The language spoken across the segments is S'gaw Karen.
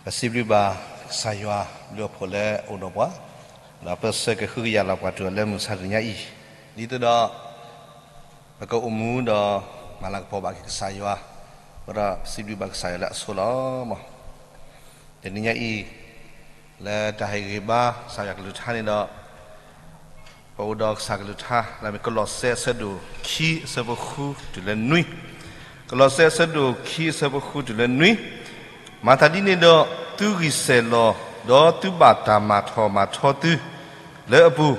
ပစံးဘျုးဘၣ်ကစၢ်ယွၤဘျုးအဖှိၣ်လၢအအိၣ်ဒီးပှၤ, ဒီးပစံးကဟုကယာ်လီၤပှၤတုၤလၢမုၢ်ဆါတနံၤညါအံၤ, ဒ်သိးဒီး ပကအိၣ်မူဒီး မၤလၤကပီၤဘၣ်က့ၤကစၢ်ယွၤ, အဃိဒီးပစံးဘျုးဘၣ်ကစၢ်ယွၤလၢအဆိလီၤ. တနံၤညါအံၤ လၢတၢ်ဟ့ၣ်ဂံၢ်ဘါကစၢ်ယွၤကလုၢ်ကထါန့ၣ်ဒီး ပအိၣ်ဒီးကစၢ်ကလုၢ်ကထါ လၢမ့ၢ်ကလီးစဲအဆၢဒိၣ်ခံအဆၢဖိဃုတုၤလၢနွံ, ကလီးစဲအဆၢဒိၣ်ခံအဆၢဖိဃုတုၤလၢနွံ, မၤသးဒ်န့ၣ်ဒီး သုဂံၢ်စဲၣ်လီၤ, ဒီးသုဘၣ်တၢ်မၤထီၣ်မၤထီသု လၢအပူၤ,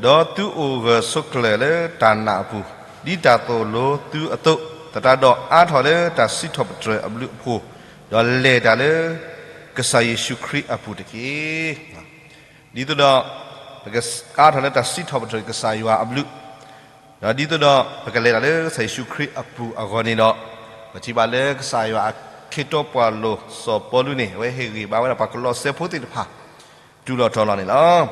ဒီးသုအိၣ်ဂၢၢ်ဆိးကျၢၤလၢတၢ်နာ်အပူၤ, ဒ်တၢ်သိၣ်လိသုအသိး, သတးဒီးအါထီၣ်လၢတၢ်စံးထီၣ်ပတြၢၤအဘျုးအဖှိၣ်, ဒီးလဲၤတၢ်လၢကစၢ်ယ့ၣ်ၡူးခရံာ်အပူၤတက့ၢ်. ဒ်သိးဒီး ပကအါထီၣ်လၢတၢ်စံးထီၣ်ပတြၢၤကစၢ်ယွၤအဘျုး, ဒီးဒ်သိးဒီး ပကလဲၤတၢ်လၢကစၢ်ယ့ၣ်ၡူးခရံာ်အပူၤအဂီၢ်န့ၣ်ဒီး, ပထံၣ်ဘၣ်လၢကစၢ်ယွၤအခ့အတီပှၤလိၤစီၤပီလူးန့ၣ် အဝဲဟ့ၣ်ဂံၢ်ဘါဝဲဒၣ်ပှၤကလီးစဲဖိသ့ၣ်တဖၣ် တုၤလီၤတီၤလီၤန့ၣ်လီၤ.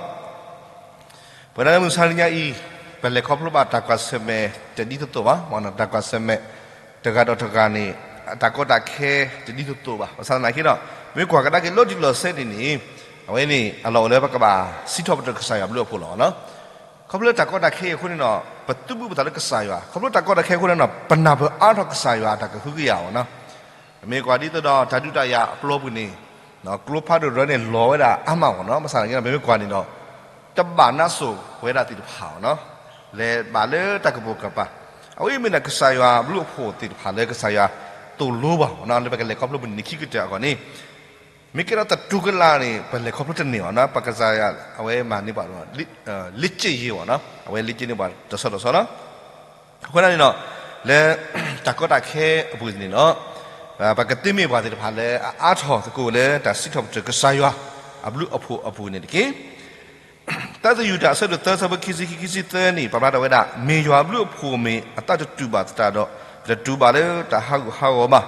ပဝဲဒၣ်လၢမုၢ်ဆါတနံၤညါအံၤ ပလဲၤခီဖျိဘၣ်တၢ်ကွၢ်ဆၢၣ်မဲာ်တဒ်သိးသိးဘၣ်, တၢ်ကွၢ်ဆၢၣ်မဲာ်တဂၤဒီးတဂၤန့ၣ် အတၢ်ကီတၢ်ခဲတဒ်သိးသိးဘၣ်. ဘၣ်ဆၣ်သနာ်က့ဒီး မ့ၢ်ကွၢ်ကဒါက့ၤလီၤတံၢ်လီၤဆဲးန့ၣ်န့ၣ်, အဝဲန့ၣ် အလီၢ်အိၣ်လၢပကဘၣ်စံးထီၣ်ပတြၢၤကစၢ်ယွၤအဘျုးအဖှိၣ်လီၤနီၤ. ခီဖျိလၢတၢ်ကီတၢ်ခဲအံၤအဃိန့ၣ်ဒီး ပသုးဘူးပသးလၢကစၢ်ယွၤ, ခီဖျိတၢ်ကီတၢ်ခဲအဃိန့ၣ်ဒီး ပနၢ်ပၢၢ်အါထီၣ်ကစၢ်ယွၤအတၢ်ကဟုကယာ်အီၤနီၤ. မ့ၢ်ကွၢ်ဒ်သိးဒီးတၢ်ဒုးတၢ်ယၤအပျီပူၤန့ၣ် ကျိဖးဒိၣ်တရၢန့ၣ် လီၤဝဲဒၣ်အါမးအီၤနီၤ. ဘၣ်ဆၣ်သနာ်က့ဒီး ပမ့ၢ်ကွၢ်န့ၣ်ဒီး တဘၣ်နးစိၤဝဲဒၣ်သ့ၣ်တဖၣ်အီၤနီၤ, လဲၤဘၣ်လၢတၢ်ကပိာ်ကပၤ, အဝဲအံၤမ့ၢ်ဒၣ်ကစၢ်ယွၤအဘျုးအဖှိၣ်သ့ၣ်တဖၣ်လၢကစၢ်ယွၤသိၣ်လိဘၣ်အီၤနီၤ, လၢပကလဲၤခီဖျိပူၤန့ၣ် ခံကတၢၢ်အဂီၢ်န့ၣ်, မ့ၢ်ကဲထီၣ်သတူၢ်ကလာ်န့ၣ် ပလဲၤခီဖျိတန့ၢ်ဘၣ်နီၤ, ပကစၢ်ယွၤအဝဲမၤန့ၢ်ပှၤဒီး လေ့ကျင့်ရေး ဘၣ်နီၤ, အဝဲလေ့ကျင့်န့ၢ်ပှၤတဆီတဆီလီၤ. အဃိသတးန့ၣ်ဒီး လၢတၢ်ကီတၢ်ခဲအပူၤန့ၣ်ဒီး ပကသ့မ့ၢ်ပှၤသ့ၣ်တဖၣ်လၢအအါထီၣ်သကိးလၢတၢ်စံးထီၣ်ပတြၢၤကစၢ်ယွၤအဘျုးအဖှိၣ်အပူၤန့ၣ်တက့ၢ်. တၢသယုၢ်တၢ်အဆၢဒိၣ်သၢဆၢဖိခံဆံခံ ခံဆံသၢန့ၣ် ပာ်ဖျါထီၣ်ဝဲဒၣ် မ့ၢ်ယွၤအဘျုးအဖှိၣ်မ့ၢ်အသးတတူာ်ဘၣ်သတးဒီး ပတတူၢ်ဘၣ်လၢတၢ်ဟးဂူာ်ဟးဂီၤဘၣ်.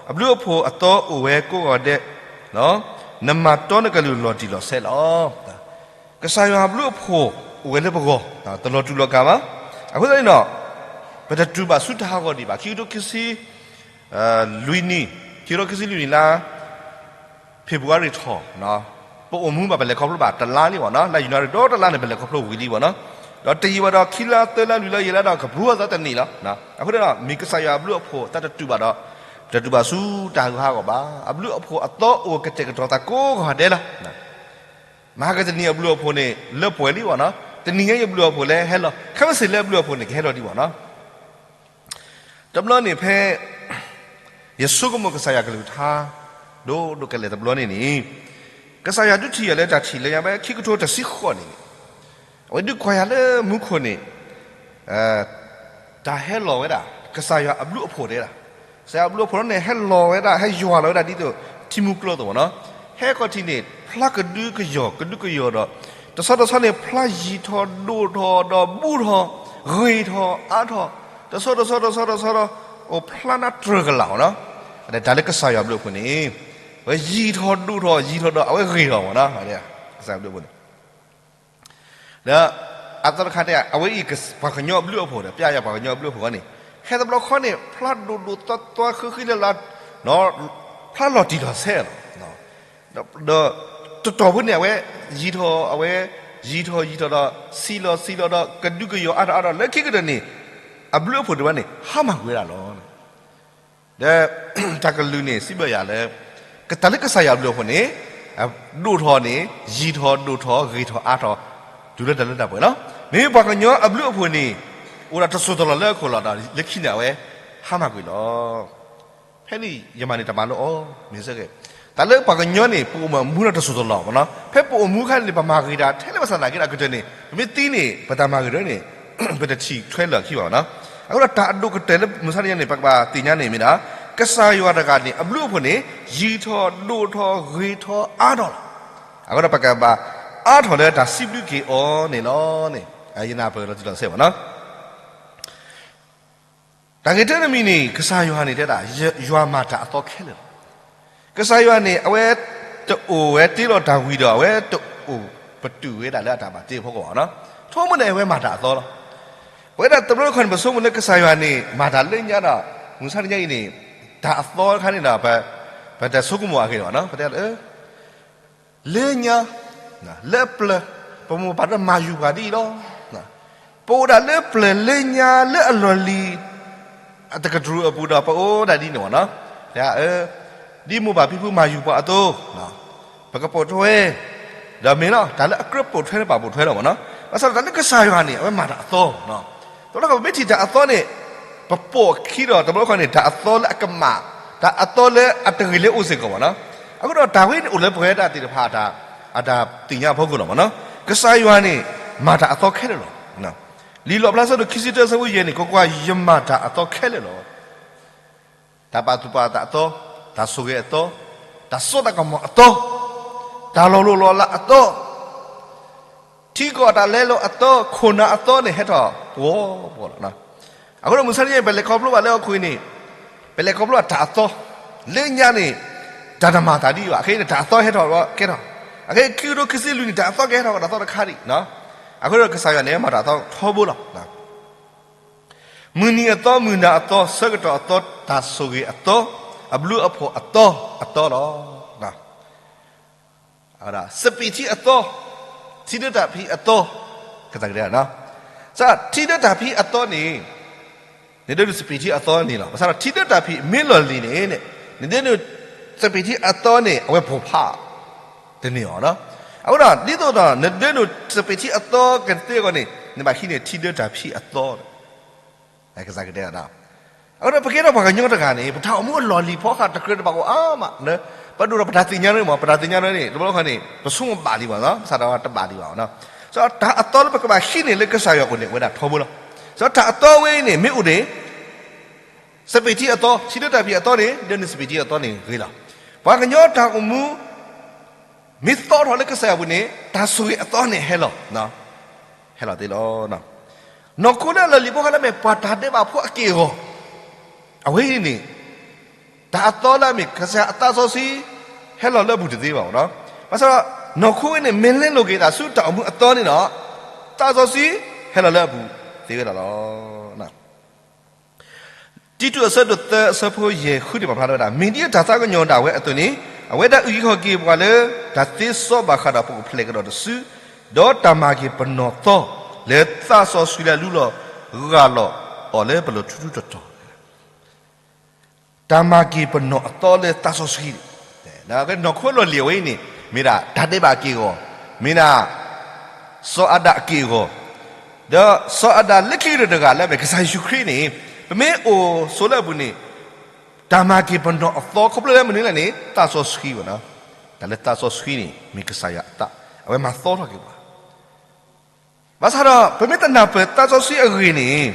အဘျုးအဖှိၣ်အသီအိၣ်ဝဲကိးဂီၤဒဲး, နမၤတီနကလုၢ်လီၤတံၢ်လီၤဆဲးလီၤ. ကစၢ်ယွၤအဘျုးအဖှိၣ်အိၣ်ဝဲလၢပဂီၢ်, တလီၤတူာ်လီၤကာ်ဘၣ်. အဃိသတးန့ၣ်ဒီး ပတတူၢ်ဘၣ်ဆူတၢ်ဟးဂီၤဒံးဘၣ်. ခံကထိခံဆံ လွံၢ်နံၣ်, ခံကထိခံဆံလွံၢ်နံၣ်လါ ဖ့ၤဘြူၤအါရံၤထီၣ်, ပအိၣ်မူဘၣ် ပလဲၤခီဖျိဘၣ်တလါလံဘၣ်နီၤ, လါယနူၤအါရံၤဒီတလါန့ၣ် ပလဲၤခီဖျိဝံၤလံဘၣ်နီၤ, ဒီးတယံာ်ဘၣ်ဒီး ခံလါသၢလါလွံၢ်လါယဲၢ်လါဒီး ကဘြူၤအသီတန့ၢ်လီၤ. အဃိဒီး မ့ၢ်ကစၢ်ယွၤအဘျုးအဖှိၣ်သးတတူာ်ဘၣ်ဒီး ပတတူၢ်ဘၣ်ဆူတၢ်ဟးဂူာ်ဟးဂီၤဘၣ်. အဘျုးအဖှိၣ်အသီအိၣ်ကတဲာ်ကတီၤသးကိးဂၤဒဲးလီၤ. မဟါကတနံၤအဘျုးအဖှိၣ်န့ၣ် လၢပှဲၤလံဘၣ်နီၤ, တနံၤညါအံၤအဘျုးအဖှိၣ်လၢဟဲလီၤ, ခဲမုၢ်ဆ့ၣ်လၢအဘျုးအဖှိၣ်န့ၣ် ကဟဲလီၤဒံးဘၣ်နီၤ. တဘျီန့ၣ်ဖဲ ယဆိကမိၣ်ကစၢ်ယွၤကလုၢ်ကထါ ဒိၣ်ဒိၣ်ကလဲာ်တဘျီန့ၣ်န့ၣ်, ကစၢ်ယွၤဒုးထံၣ်ယၤလၢတၢ်ထံၣ်လၢညါဖဲခံကထိတဆံဃိးန့ၣ်န့ၣ်, အဝဲဒုးကွၢ်ယၤလၢမူခိၣ်န့ၣ် တၢ်ဟဲလီၤဝဲဒၣ် ကစၢ်ယွၤအဘျုးအဖှိၣ်တဲဒၣ်, ကစၢ်ယွၤအဘျုးအဖှိၣ်န့ၣ် ဟဲလီၤဝဲဒၣ် ဟဲယွၤလီၤဝဲဒၣ်ဒ်သိး ထံမူကျိသ့ၣ်မနီၤ, ဟဲခီၣ်ထံးန့ၣ် ဖျါကဒုကယီၤ ကဒုကယီၤဒီး တဆီတဆီန့ၣ် ဖျါယံာ်ထီၣ်ဒိၣ်ထီၣ်ဒီးဘူးထီၣ် ဂ့ၤထီၣ်အါထီၣ်, တဆီတဆီတဆီတဆီဒီး အိၣ်ဖျါနါတြၢၤကလာ်မနီၤ, တၢ်လၢကစၢ်ယွၤအဘျုးအဖှိၣ်န့ၣ် ဝဲယံာ်ထီၣ်ဒိၣ်ထီၣ် ယံာ်ထီၣ်ဒီး အဝဲဂ့ၤထီၣ်မနီၤ, ကစၢ်ယွၤအဘျုးအဖှိၣ်န့ၣ် ဒီးအသီတခါတဲ အဝဲအံၤ ပှၤကညီအဘျုးအဖှိၣ်ဒီး ပျဲယၤပှၤကညီအဘျုးအဖှိၣ်န့ၣ် ဟဲတဘျီဃီန့ၣ် ဖျါဒိၣ်ဒိၣ်သွါသွါဃံဃံလၤလၤ ဖျါလီၤတံၢ်လီၤဆဲးလီၤ. ဒီးတတီၢ်ဖိန့ၣ် အဝဲယံာ်ထီၣ် အဝဲ ယံာ်ထီၣ်ယံာ်ထီၣ်ဒီး ဆံးလီၤဆံးလီၤဒီး ကဒုကယီၤအါထီၣ်အါထီၣ် လၢခံကတၢၢ်န့ၣ် အဘျုးအဖှိၣ်တဖၣ်န့ၣ် ဟါမၢ်ကွံာ်ဝဲဒၣ်လီၤ. ဒီးတၢ်ကလုၢ်န့ၣ် စံးဘၣ်ယၤလၢ ကတၢ်လၢကစၢ်ယွၤအဘျုးအဖှိၣ်န့ၣ် ဒိၣ်ထီၣ်န့ၣ် ယံာ်ထီၣ်ဒိၣ်ထီၣ် ဂ့ၤထီၣ်အါထီၣ် တုၤလၢတၢ်လၢတၢ်ပှဲၤလီၤ. မ့မ့ၢ်ပှၤကညီအဘျုးအဖှိၣ်န့ၣ် အိၣ်ဒီးတစိၢ်တလီၢ်လၢအခိၣ်လီၤဒီး လၢခံန့ၣ် အဝဲဟါမၢ်ကွံာ်လီၤ. ဖဲန့ၣ်ယမၤန့ၢ်တၢ်မၤလိအီၤ မ့ၢ်စ့ၢ်ကီး တၢ်လၢပှၤကညီန့ၣ် ပအိၣ်မူဒီးတစိၢ်တလီၢ်မနီၤ. ဖဲပအိၣ်မူအခါန့ၣ် ပမၤဂ့ၤတၢ်ထဲလဲၣ်ဘၣ်ဆၣ်သနာ်က့ဒီး အကတၢၢ်န့ၣ် ပမ့ၢ်သံန့ၣ် ပတၢ်မၤဂ့ၤတၢ်န့ၣ် ပတထံၣ်ထွဲလၢာ်အခံဘၣ်မနီၤ. အဃိဒီးတၢ်အဒိၣ်ကတၢၢ်လၢမုၢ်ဆါတနံၤညါန့ၣ် ပကဘၣ်သ့ၣ်ညါန့ၣ်မ့ၢ်ဒၣ် ကစၢ်ယွၤတဂၤန့ၣ် အဘျုးအဖှိၣ်န့ၣ် ယံာ်ထီၣ်ဒိၣ်ထီၣ်ဂ့ၤထီၣ်အါထီၣ်လီၤ. အဃိဒီးပကဘၣ်အါထီၣ်လၢတၢ်စံးဘျုးက့ၤအီၤန့ၣ်လီၤန့ၣ် ယနၢ်ပၢၢ်လီၤတံၢ်လီၤဆဲးမနီၤ. တၢ်ဂ့ၢ်တမံၤန့ၣ် ကစၢ်ယွၤန့ၣ်တဲဒၣ် ယွၤမၤတၢ်အသီခဲလၢာ်လီၤ. ကစၢ်ယွၤန့ၣ် အဝဲတအိၣ်ဝဲတ့လီၤတၢ်ဝံၤဒီး အဝဲတအိၣ်ပတုာ်ဝဲဒၣ်လၢအတၢ်ဘၣ်တ့အဖီခိၣ်ဘၣ်နီၤ. ထိးမုၢ်န့ၣ် အဝဲမၤတၢ်အသီလီၤ. ပဝဲဒၣ်တဘျီတခီၣ်န့ၣ် ပဆိကမိၣ်လၢကစၢ်ယွၤန့ၣ် မၤတၢ်လၢညါဒီး မုၢ်ဆါတနံၤညါအံၤန့ၣ် တၢ်အသီတခါန့ၣ်ဒီး ပ ပတဆိကမိၣ်အဂ့ၢ်လီၤနီၤ, ပတဲ လၢညါ လၢအပျၢၤ ပမိၢ်ပၢ်တမၤယူၤပှၤဒ်အံၤလီၤ. ပအိၣ်ဒၣ်လၢပျၢၤလၢညါလၢအလီၢ်လံၤ အတကတြူၢ်အပူၤဒီး ပအိၣ်ဒၣ်ဒ်န့ၣ်မ့ၢ်နီၤ, ဒ်မိၢ်ပၢ်ဖံဖုမၤယူၤပှၤအသိး ပကပိာ်ထွဲ ဒီးမ့ၢ်လီၤ တၢ်လၢအကြၢးပိာ်ထွဲန့ၣ် ပာ်ပိာ်ထွဲလီၤမ့ၢ်နီၤ. ဘၣ်ဆၣ်ဒီးတၢ်လၢကစၢ်ယွၤန့ၣ် အဝဲမၤတၢ်အသီနီၤ. တဘျီခီပမ့ၢ်ထံၣ်တၢ်အသီန့ၣ် ပပိာ်ခံဒီး တဘျီခီန့ၣ် တၢ်အသီလၢအကမၣ်, တၢ်အသီလၢအတဂ့ၤလၢအိၣ်စ့ၢ်ကီးမ့ၢ်နီၤ. အဃိဒီးတၢ်ဝဲန့ၣ်အိၣ်လၢပဝဲဒၣ်သ့ၣ်တဖၣ် အတၢ်သ့ၣ်ညါအဖီခိၣ်လီၤမ့ၢ်နီၤ. ကစၢ်ယွၤန့ၣ် မၤတၢ်အသီခဲလၢာ်လီၤ. လံာ်လီၣ်ဖျါဆၢဒိၣ်ခံဆံတၢ ဆၢဖိယဲၢ်န့ၣ် ကွၢ်ကွၢ်, ယမၤတၢ်အသီခဲလၢာ်လီၤ. တၢ်ပာ်သူၣ်ပာ်သးအသီ, တၢ်ဆိၣ်ဂ့ၤအသီ, တၢ်စိတၢ်ကမီၤအသီ, တၢ်လီၤလိၢ်လီၤလးအသီ, ထံကီၢ်တၢ်လဲလိာ်အသီ, ခိၣ်နၢ်အသီန့ၣ် ဟဲထီၣ်ပှီၤပှီၤလီၤ. အဃိဒီးမုၢ်ဆါတနံၤ ပလဲၤခီဖျိဘၣ်လၢဟီၣ်ခိၣ်အံၤန့ၣ်, ပလဲၤခီဖျိဘၣ်တၢ်အသီ, လၢညါန့ၣ် တၢ်တမၤသးဒ်အံၤဘၣ်, အခဲအံၤန့ၣ် တၢ်အသီဟဲထီၣ်ကဲထီၣ်, အခဲခံကထိခံဆံလွံၢ်န့ၣ် တၢ်အသီကဟဲထီၣ်ကဒီးသီတခါဒံး, အဃိဒီးကစၢ်ယွၤန့ၣ် မၤတၢ်အသီထီဘိလီၤ. မုၢ်နံၤအသီ, မုၢ်နၤအသီ, ဆၢကတီၢ်အသီ, တၢ်ဆိၣ်ဂ့ၤအသီ, အဘျုးအဖှိၣ်အသီ, အသီလီၤ. စပံးထံအသီ, ထံဒၢတၢ်ဖံးအသီ, ကသးကဒဲ, ထံဒၢတၢ်ဖံးအသီန့ၣ်, နဒိးန့ၢ်စပံးထံအသီန့ၣ်လီၤ. ဘၣ်ဆၣ်ဒီးထံဒၢတၢ်ဖံးမ့ၢ်လီၢ်လံၤန့ၣ်, နဒိးန့ၢ်စပံးထံအသီန့ၣ် အဝဲပိၢ်ဖး တန့ၢ်အီၤ. အဃိဒီး ဒ်သိးဒီး နဒိးန့ၢ်စပံးထံအသီကသ့အဂီၢ်န့ၣ် နဘၣ်ဟံးန့ၢ်ထံဒၢတၢ်ဖံးအသီ, ကသးကဒဲ. အဃိဒီး ပကဲထီၣ်ပှၤကညီတဂၤန့ၣ် ပတၢ်အိၣ်မူအလီၢ်လံၤဖီဃာ်တကြၢးတဘၣ်အိၣ်အါမး, ပဒိၣ်ဒီးပတၢ်သ့ၣ်ညါန့ၣ်မ့ၢ် ပတၢ်သ့ၣ်ညါန့ၣ် တဘျီခီန့ၣ် ပဆိကမိၣ်ဘၣ်လံဘၣ်, ဘၣ်ဆၣ်ဒီးတဘၣ်လံဘၣ်. တၢ်အသီလၢပကဘၣ်ဟံးန့ၢ်လၢကစၢ်ယွၤအအိၣ်န့ၣ် အဝဲဒၣ်ထီဘိလီၤ. တၢ်အသီဝဲအံၤန့ၣ် မ့ၢ်အိၣ်န့ၣ် စပံးထံအသီ, ထံဒၢတၢ်ဖံးအသီန့ၣ် ဒိးန့ၢ်စပံးထံအသီန့ၣ်ဂ့ၤလီၤ. ပှၤကညီတၢ်အိၣ်မူ မ့ၢ်သီထီၣ်လၢကစၢ်ယွၤအပူၤန့ၣ် တၢ်ဆိၣ်ဂ့ၤအသီန့ၣ်ဟဲလီၤ, ဟဲလီၤသ့လီၤ. နီၢ်ခိလၢအလီၢ်လံၤဖီဃာ်လၢအမ့ၢ် ပှၤတၢ်ဒဲးဘးဖိအက့ၢ်အဂီၤ, အဝဲအံၤန့ၣ် တၢ်အသီလၢအမ့ၢ်ကစၢ်ယွၤအသးစီဆှံ ဟဲလီၤလၢအပူၤတသ့ဘၣ်နီၤ. ဘၣ်ဆၣ်ဒီး နီၢ်ခိဝဲန့ၣ် မ့ၢ်လဲလိာ်က့ၤတၢ်ဆူတၢ်အိၣ်မူအသီန့ၣ်ဒီး သးစီဆှံဟဲလီၤလၢအပူၤသ့ဝဲဒၣ်လီၤ. တံတူးအဆၢဒိၣ်သၢအဆၢဖိယဲၢ်ဃုန့ၣ် ပာ်ဖျါထီၣ်ဝဲဒၣ်, မ့ၢ်ဒ်အတၢ်သးကညီၤဒၣ်ဝဲအသိးန့ၣ်, အဝဲဒၣ်အုၣ်က့ၤခီၣ်က့ၤပှၤလၢ တၢ်သ့စီဘၣ်ဃးဒီးပကဖျဲးကဒီးတစု, ဒီးတၢ်မၤက့ၤပနီၢ်သီ လၢသးစီဆှံလၢအလူလီၤ ဂၢ်လီၤအီၤလၢပလိၤထူထူတီၤတီၤ တၢ်မၤက့ၤပနီၢ်အသီလၢသးစီဆှံန့ၣ်, နီၢ်ခိလီၢ်လံၤအဝဲအံၤန့ၣ် မ့ၢ်ဒၣ်တၢ်ဒဲးဘးအက့ၢ်အဂီၤ, မ့ၢ်ဒၣ် စီၤအၤဒၣ်အက့ၢ်အဂီၤ, ဒီးစီၤအၤဒၣ်လၢခံကတၢၢ်တဂၤလၢအမ့ၢ်ကစၢ်ယ့ၣ်ၡူးခရံာ်န့ၣ်, ပမ့ၢ်အိၣ်ဆိးလၢအပူၤန့ၣ်, တၢ်မၤက့ၤပနီၢ်အသီခီဖျိလၢမနုၤလဲၣ်န့ၣ် သးစီဆှံဘၣ်နီၤ, တၢ်လၢသးစီဆှံန့ၣ် မ့ၢ်ကစၢ်ယွၤအသး, အဝဲမၤသီထီၣ်က့ၤပှၤ ဘၣ်ဆၣ်ဒီး ပမ့ၢ်တနၢ်ပၢၢ်သးစီဆှံအဂ့ၢ်န့ၣ်,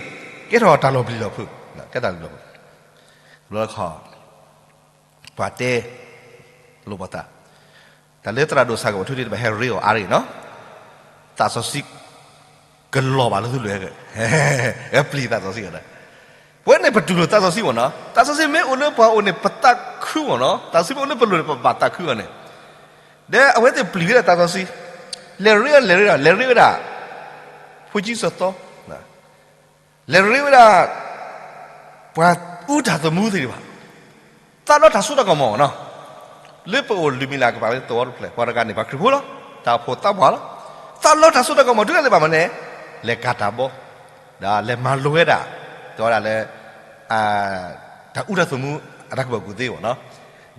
ကဲထီၣ်တၢ်လီၤပျံၤလီၤဖုး, ကဲတၢ်လီၤပျံၤလီၤဖုး, တဘျီတခီၣ် ပှၤတဲ လိာ်ပှၤသး, တၢ်လၢသရၣ်ဒိၣ်စၢ်ကပီၤထူန့ၣ် တဘၣ်ဟဲရ့အီၤအါတဂ့ၤနီၤ, သးစီဆှံ ကလီၤဘၣ်လၢသုလိၤ, ဟဲပျံၤသးစီဆှံဒီး, ပဝဲန့ၣ်ပတူၢ်လိာ်သးစီဆှံမ့ၢ်နီၤ, သးစီဆှံမ့ၢ်အိၣ်လၢပှၤအိၣ်န့ၣ် ပသးခုမ့ၢ်နီၤ, သးစီဆှံမ့ၢ်အိၣ်လၢပလိၤန့ၣ် ပဘၣ်သးခုအီၤန့ၣ်, ဒီးအဝဲသ့ၣ်ပျံၤဝဲဒၣ်သးစီဆှံ, လဲၤရ့အီၤ လဲၤရ့အီၤ လဲၤရ့ဝဲဒၣ် ဖိကံစီၤသီ, လဲၤရ့ဝဲဒၣ် ပှၤအူတၢ်သမူသ့ၣ်တဖၣ်, သးလီတၢ်စိတၢ်ကမီၤနီၤ, လၢပအိၣ်လွံၢ်မံၤလၢ်ကပၤဝဲသဝီတဖျၢၣ် ပှၤတဂၤန့ၣ် ပှၤခရံာ်ဖိလီၤ, တၢ်အိၣ်ဖှိၣ်သးပှၢ်လီၤ, သးလီတၢ်စိတၢ်ကမီၤ တုၤဒၣ်လဲာ်ဘၣ်မနုၤလဲၣ်, လဲၤကၤတၢ်ဘီ, ဒီးလဲၤမၤလိဝဲဒၣ်, တဲဝဲဒၣ်လၢ တၢ်အူတၢ်သမူ အတၢ်ကူၣ်ဘၣ်ကူၣ်သ့မ့ၢ်နီ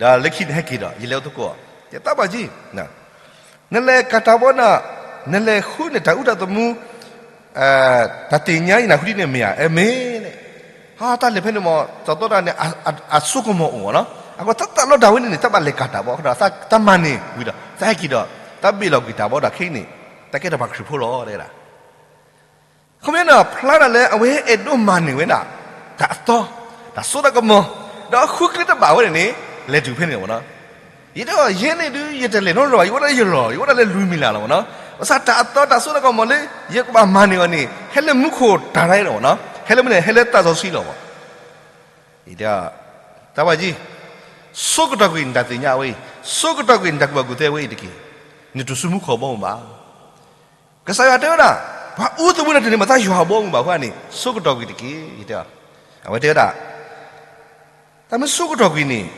ၤ, ဒီးလၢခံန့ၣ်ဟဲက့ၤဒီး ယလဲၤအိၣ်သကိး, ယသးပှၢ်ကံ နလဲၤကၤတၢ်ဘီဒီး နလဲၤဃုန့ၢ်တၢ်အူတၢ်သမူ တၢ်သ့ၣ်ညါယနၢ်ဟူဒ်န့ၣ်မ့ၢ်ဧါ, အဲမ့ၢ်န့ၣ်, ဟါ တၢ်လဲၤဖဲန့ၣ်မ့ၢ် စီၤသီတၢ်န့ၣ် အစိကမီၤအိၣ်နီၤ, အဃိသးသးလီတၢ်ဝဲန့ၣ်န့ၣ် တၢ်ဘၣ်လဲၤကၤတၢ်ဘီ အဃိဒီး တၢ်မၤန့ၢ်ဝံၤဒီး တၢ်ဟဲက့ၤဒီး တၢ်ဘ့ၣ်လီၤကွံာ်တၢ်ဘီဒီးခဲအံၤန့ၣ် တၢ်ကဲထီၣ်ပှၤခရံာ်ဖိလီၤ တဲဒၣ် ခီမ့ၢ်န့ၣ် ဖျါဒၣ်လၢအဝဲအဲၣ်ဒိးမၤန့ၢ်ဝဲဒၣ် တၢ်အသီ, တၢ်စိတၢ်ကမီၤ, ဒီးဃုကျဲတဘၣ်ဝဲန့ၣ်န့ၣ် လဲၤတုၤဖဲန့ၣ်မ့ၢ်နီၤ, ယတဲအီၤ ယဲန့ၣ်ဒုး ယတလဲၤနီတဘျီဘၣ်, ယအိၣ်ဒၣ်လၢယလီၢ်, ယအိၣ်ဒၣ်လၢလွံၢ်မံၤလၢ်လီၤမ့ၢ်နီၤ, ဘၣ်ဆၣ်တၢ်အသီတၢ်စိတၢ်ကမီၤလၢ ယကဘၣ်မၤန့ၢ်အီၤန့ၣ် ဟဲလၢမူခိၣ်တၢ်ရဲလီၤမ့ၢ်နီၤ, ဟဲလၢမနုၤလဲၣ်, ဟဲလၢသးစီဆှံလီၤမ့ၢ် ယတဲ, သးပှၢ်ကံ, ဆိကတီၢ်ကွံာ်နတၢ်သ့ၣ်ညါဝဲအံၤ, ဆိကတီၢ်ကွံာ်နတၢ်ကူၣ်ဘၣ်ကူၣ်သ့ဝဲအံၤတက့ၢ်, နတအိၣ်ဆူမူခိၣ်ဘီမုၢ်ဘၣ်. ကစၢ်ယွၤတဲဝဲဒၣ်, ပှၤအူသမူတၢ်တန့ၢ်မၤသးယွၤအဘီအမုၢ်ဘၣ်အဃိန့ၣ် ဆိကတီၢ်ကွံာ်တက့ၢ်, ယတဲ, အဝဲတဲဝဲဒၣ်, တၢ်မ့ၢ်ဆိကတီၢ်ကွံာ်န့ၣ်,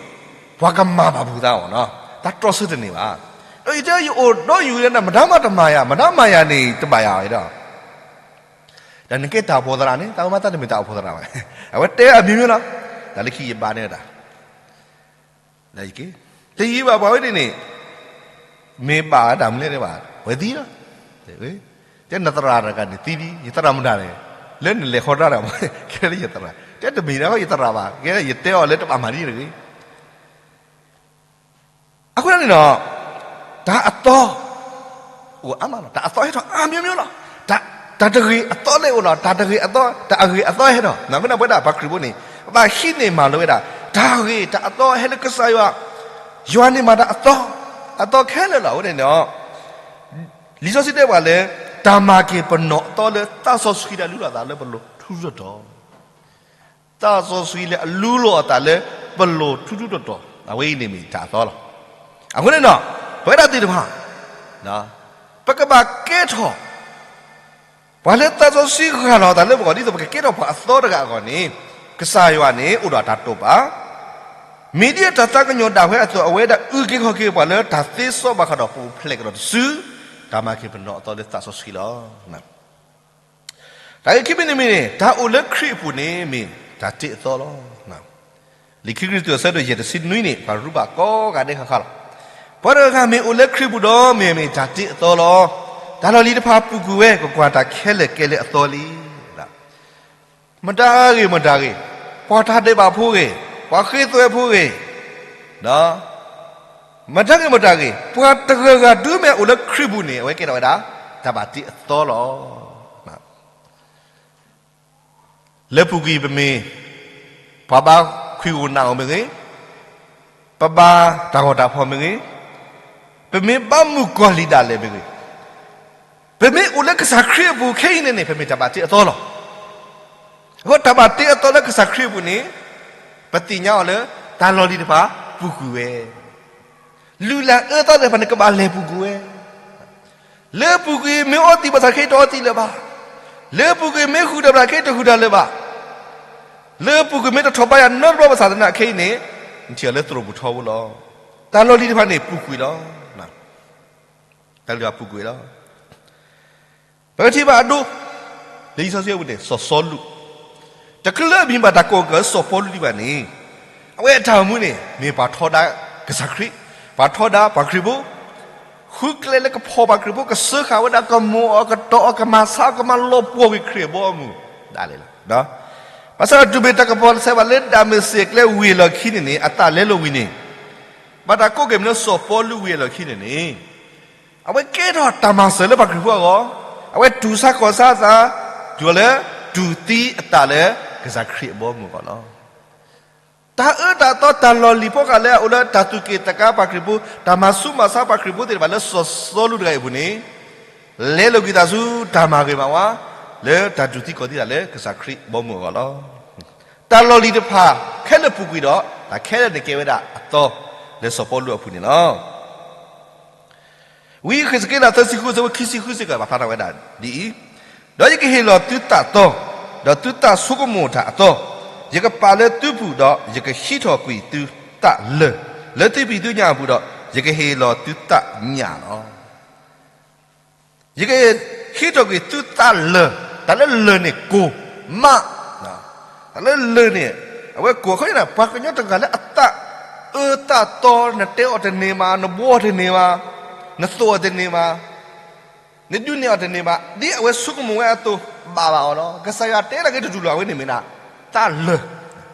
ပှၤကမၤဘၣ်ပှၤသးအီၤနီၤ, တၢ်တြီဆၢတန့ၢ်ဘၣ်. ဒီးယတဲယအိၣ်ဒီးယုၢ်လၢန မတၤမးတမၤယၤ, မတၤမၤယၤန့ၣ် တဘၣ်ယၤအီၤဒီး, ဒီးနကဲတၢ်အိၣ်ဖှိၣ်သရၣ်န့ၣ် တၢ်အိၣ်မးတၢ်တမ့ၢ်တၢ်အိၣ်ဖှိၣ်သရၣ်ဘၣ်. အဝဲတဲအမျိုးမျိုးလီၤ. တၢ်လၢခံယဘၣ်န့ၣ်ဝဲဒၣ် တယံာ်ဘၣ်ပှၤဝဲဒ်န့ၣ်, မ့ၢ်ဘၣ်ဝဲတၢ်မနုၤလဲၣ်ဘၣ်, ဝဲသံလီၤ. တဲနသရၣ်တဂၤန့ၣ်သံလံ, ယသရၣ်မတၤန့ၣ်, လၢနလဲၤဃီတၢ်ဒီး ကဲလၢယသရၣ်, တဲတမ့ၢ်ဒၣ်ယသရၣ်ဘၣ်, ကဲယတဲအီၤလၢတဘၣ်မၤဒ်တဂ့ၤ. အဃိန့ၣ်ဒီး တၢ်အသီ အိၣ်အါမးလီၤ. တၢ်အသီဟဲထီၣ်အမျိုးမျိုးလီၤ. တၢ်တဂ့ၤအသီလၢအိၣ်လီၤ. တၢ်တဂ့ၤအသီ တၢ်အဂ့ၤအသီဟဲထီၣ်. အဃိန့ၣ် ပဝဲဒၣ်ပှၤခရံာ်ဖိန့ၣ် ပဘၣ်ဟံးန့ၢ်မၤလိဝဲဒၣ် တၢ်ဂ့ၤတၢ်အသီဟဲလၢကစၢ်ယွၤ, ယွၤန့ၣ်မၤတၢ်အသီ, အသီခဲလၢာ်လီၤ. အဃိန့ၣ်ဒီး လံာ်စီဆှံတဲပှၤလၢ တၢ်မၤက့ၤပနီၢ်အသီလၢသးစီဆှံလၢအလူလီၤအသးလၢပလိၤထူထူတီတီ သးစီဆှံလၢအလူလီၤအသးလၢ ပလိၤထူထူတီတီ, အဝဲအံၤန့ၣ်မ့ၢ်တၢ်အသီလီၤ. အဃိန့ၣ်ဒီး ပဝဲဒၣ်သ့ၣ်တဖၣ် ပကဘၣ်ကဲထီၣ် ပှၤလၢသးစီဆှံဂၢ်လီၤအသးလၢပဂီၢ် ဒ်သိးပကကဲထီၣ်ပှၤအသီတဂၤအဂီၢ်န့ၣ် ကစၢ်ယွၤန့ၣ်အိၣ်ဒီးတၢ်တိာ်ပာ်, မ့ၢ်ဒ်အတၢ်သးကညီၤဒၣ်ဝဲအသိး အဝဲဒၣ်အုၣ်က့ၤခီၣ်က့ၤပှၤလၢတၢ်သ့စီဘၣ်ဃးဒီးပအိၣ်ဖျဲၣ်ကဒီးတစု, တၢ်မၤက့ၤပနီၢ်အသီလၢသးစီဆှံလီၤ. တၢ်ဂ့ၢ်ခံမံၤတမံၤန့ၣ် တၢ်အိၣ်လၢခရံာ်အပူၤန့ၣ် မ့ၢ်တၢ်တ့အသီလီၤ. လံာ်ခံကရံၣ်သူးအဆၢဒိၣ်ယဲၢ်တဆံနွံန့ၣ် ပှၤရူၢ်ဘၣ်ကိးဂၤဒဲးဃၣ်ဃၣ်လီၤ. ပှၤတဂၤဂၤမ့ၢ်အိၣ်လၢခရံာ်ပူၤဒီး မ့ၢ်မ့ၢ်တၢ်တ့အသီလီၤ. တၢ်လီၢ်လံၤတဖၣ်ပူၤကွံာ်ဝဲ, ကွၢ်ကွၢ်, တၢ်ခဲလၢာ်ကဲလၢအသီလံ. မတၤဂ့ၤမတၤဂ့ၤ, ပှၤတၢ်ဒဲးဘးဖိဂ့ၤ, ပှၤဃ့သွဲဖိဂ့ၤ, မတၤဂ့ၤမတၤဂ့ၤ, ပှၤတဂၤဂၤဒုးမ့ၢ်အိၣ်လၢခရံာ်ပူၤန့ၣ် အဝဲကဲထီၣ်ဝဲဒၣ် တၢ်ဘၣ်တ့အသီလီၤ. လၢပူၤကွံာ်ပမ့ၢ် ပှၤဘါခွံဂိၢ်နးဂိၢ်မ့ၢ်ဂ့ၤ, ပဘါတၢ်ဂီၤတၢ်ဖီၣ်မ့ၢ်ဂ့ၤ, ပမ့ၢ်ဘါမုၢ်ကီၢ်လံၢ်ဒၣ်လဲာ်မ့ၢ်ဂ့ၤ, ပမ့ၢ်အိၣ်လၢကစၢ်ခရံာ်အပူၤခဲအံၤန့ၣ်န့ၣ် ပမ့ၢ်တၢ်ဘၣ်တ့အသီလီၤ. အဃိတၢ်ဘၣ်တ့အသီလၢကစၢ်ခရံာ်အပူၤန့ၣ် ပသ့ၣ်ညါအီၤလၢ တၢ်လီၢ်လံၤတဖၣ်ပူၤကွံာ်ဝဲ, လုၢ်လၢ်အၢသီသ့ၣ်တဖၣ်န့ၣ် ကဘၣ်လဲၤပူၤကွံာ်ဝဲ လၢပူၤကွံာ်မ့ၢ်အီသံးဘၣ်ဆၣ်ခဲအံၤတအီသံးလၢၤဘၣ်, လၢပူၤကွံာ်မ့ၢ်ဃုာ်ဒီးဘၣ်ဆၣ်ခဲအံၤတဃုာ်ဒီးလၢၤဘၣ်, လၢပူၤကွံာ်မ့ၢ်တထီၣ်ဘါယွၤနီတဘျီဘၣ်ဆၣ်သနာ်က့ခဲအံၤန့ၣ် နထံၣ်အီၤလၢသရိာ်ပူၤထီဘိလီၤ. တၢ်လီၢ်လံၤတဖၣ်န့ၣ်ပူၤကွံာ်လီၤ. တၢ်လီၢ်လံၤတဖၣ်ပူၤကွံာ်လီၤ. ပကထံၣ်ဘၣ်အဒိ လၢလံာ်စီဆှံအပူၤန့ၣ် စီၤစီလူး, တချုးလၢအမံၤဘၣ်တၢ်ကိးက့ၤစီၤပီလူးဒံးဘၣ်န့ၣ်, အဝဲအတၢ်အိၣ်မူန့ၣ် မ့ၢ်ပှၤထီဒါကစၢ်ခရံာ်, ပှၤထီဒါပှၤခရံာ်ဖိ, ဃုကျဲလၢကဖီၣ်ပှၤခရံာ်ဖိ, ကစၢဃာ်ဝဲဒၣ်, ကမိာ်အီၤ, ကတီၤအီၤ, ကမၤဆါအီၤ, ကမၤလီၤပှီၢ်ကွံာ်ခရံာ်အဘီအမုၢ်ဒၣ်လဲာ်လီၤ. ဘၣ်ဆၣ်ဒီးတုၤမ့ၢ်တၢ်ကပီၤဆဲးဘၣ်လၢဒၤမ့းစ့းကျဲဝ့ၢ်အလီၢ်ခံန့ၣ်န့ၣ် အသးလဲလိာ်ဝံၤန့ၣ်, ဘၣ်တၢ်ကိးက့ၤမ့ၢ်လၢစီၤပီလူးဝ့ၢ်အလီၢ်ခံန့ၣ်န့ၣ် အဝဲကဲထီၣ်တၢ်မၤစၢၤလၢပှၤခရံာ်ဖိအဂီၢ်, အဝဲတူၢ်ဆါခီၣ်ဆါအသး, တုၤလၢတူၢ်သံအသးလၢကစၢ်ခရံာ်အဘီအမုၢ်အဂီၢ်လီၤ. တၢ်အၢတၢ်သီတၢ်လီၢ်လံၤဖီဃာ်လၢအအိၣ်လၢတၢ်သူၣ်က့ၣ်သးကါပှၤခရံာ်ဖိ, တၢ်မၤဆူးမၤဆါပှၤခရံာ်ဖိသ့ၣ်တဖၣ်လၢစီၤစီလူးတဂၤအံၤအပူၤန့ၣ် လဲလိာ်ကွံာ်သးဆူတၢ်မၤဂ့ၤမၤဝါ လၢတၢ်တူၢ်သံခီၣ်သံသးလၢကစၢ်ခရံာ်အဘီအမုၢ်အဂီၢ်လီၤ. တၢ်လီၢ်လံၤတဖၣ်ခဲလၢာ်ပူၤကွံာ်ဒီး တၢ်ခဲလၢာ်န့ၣ်ကဲဝဲဒၣ်အသီလၢစီၤပီလူးအပူၤန့ၣ်လီၤ. ဝံယဃ့းစက့လးသၢဆံဃုအဆၢဖိခံဆံဃုစ့ၢ်ကီး ပာ်ဖျါထီၣ်ဝဲဒၣ်ဒ်အံၤ, ဒီးယကဟ့ၣ်လီၤသုသးသီ, ဒီးသုသးဆိကမိၣ်တၢ်အသီ, ယကပာ်လၢသုပူၤ, ဒီးယကဟံးထီၣ်ကွံာ်သုသးလၢၢ်, လၢသုဖံးသုညၣ်အပူၤ, ဒီးယကဟ့ၣ်လီၤသုသးညၣ်လီၤ. ယကဟံးထီၣ်ကွံာ်သုသးလၢၢ်, တၢ်လၢလၢၢ်န့ၣ်ကိၢ်မး, တၢ်လၢလၢၢ်န့ၣ် အဝဲကိၢ်အဃိန့ၣ် ပှၤကညီတဂၤလၢအသးအၢသးသီ နတဲအီၤတန့ၢ်ဘၣ်, နဘှီအီၤတန့ၢ်ဘၣ်, နသိၣ်အီၤတန့ၢ်ဘၣ်, နဒုးနဲၣ်အီၤတန့ၢ်ဘၣ်, ဒ်အဝဲဆိကမိၣ်ဝဲအသိး ဘၣ်ဘၣ်အီၤလီၤ. ကစၢ်ယွၤတဲဒၣ်က့ၤတတူၢ်လိာ် အဝဲန့ၣ်မ့ၢ်ဒၣ်သးလၢၢ်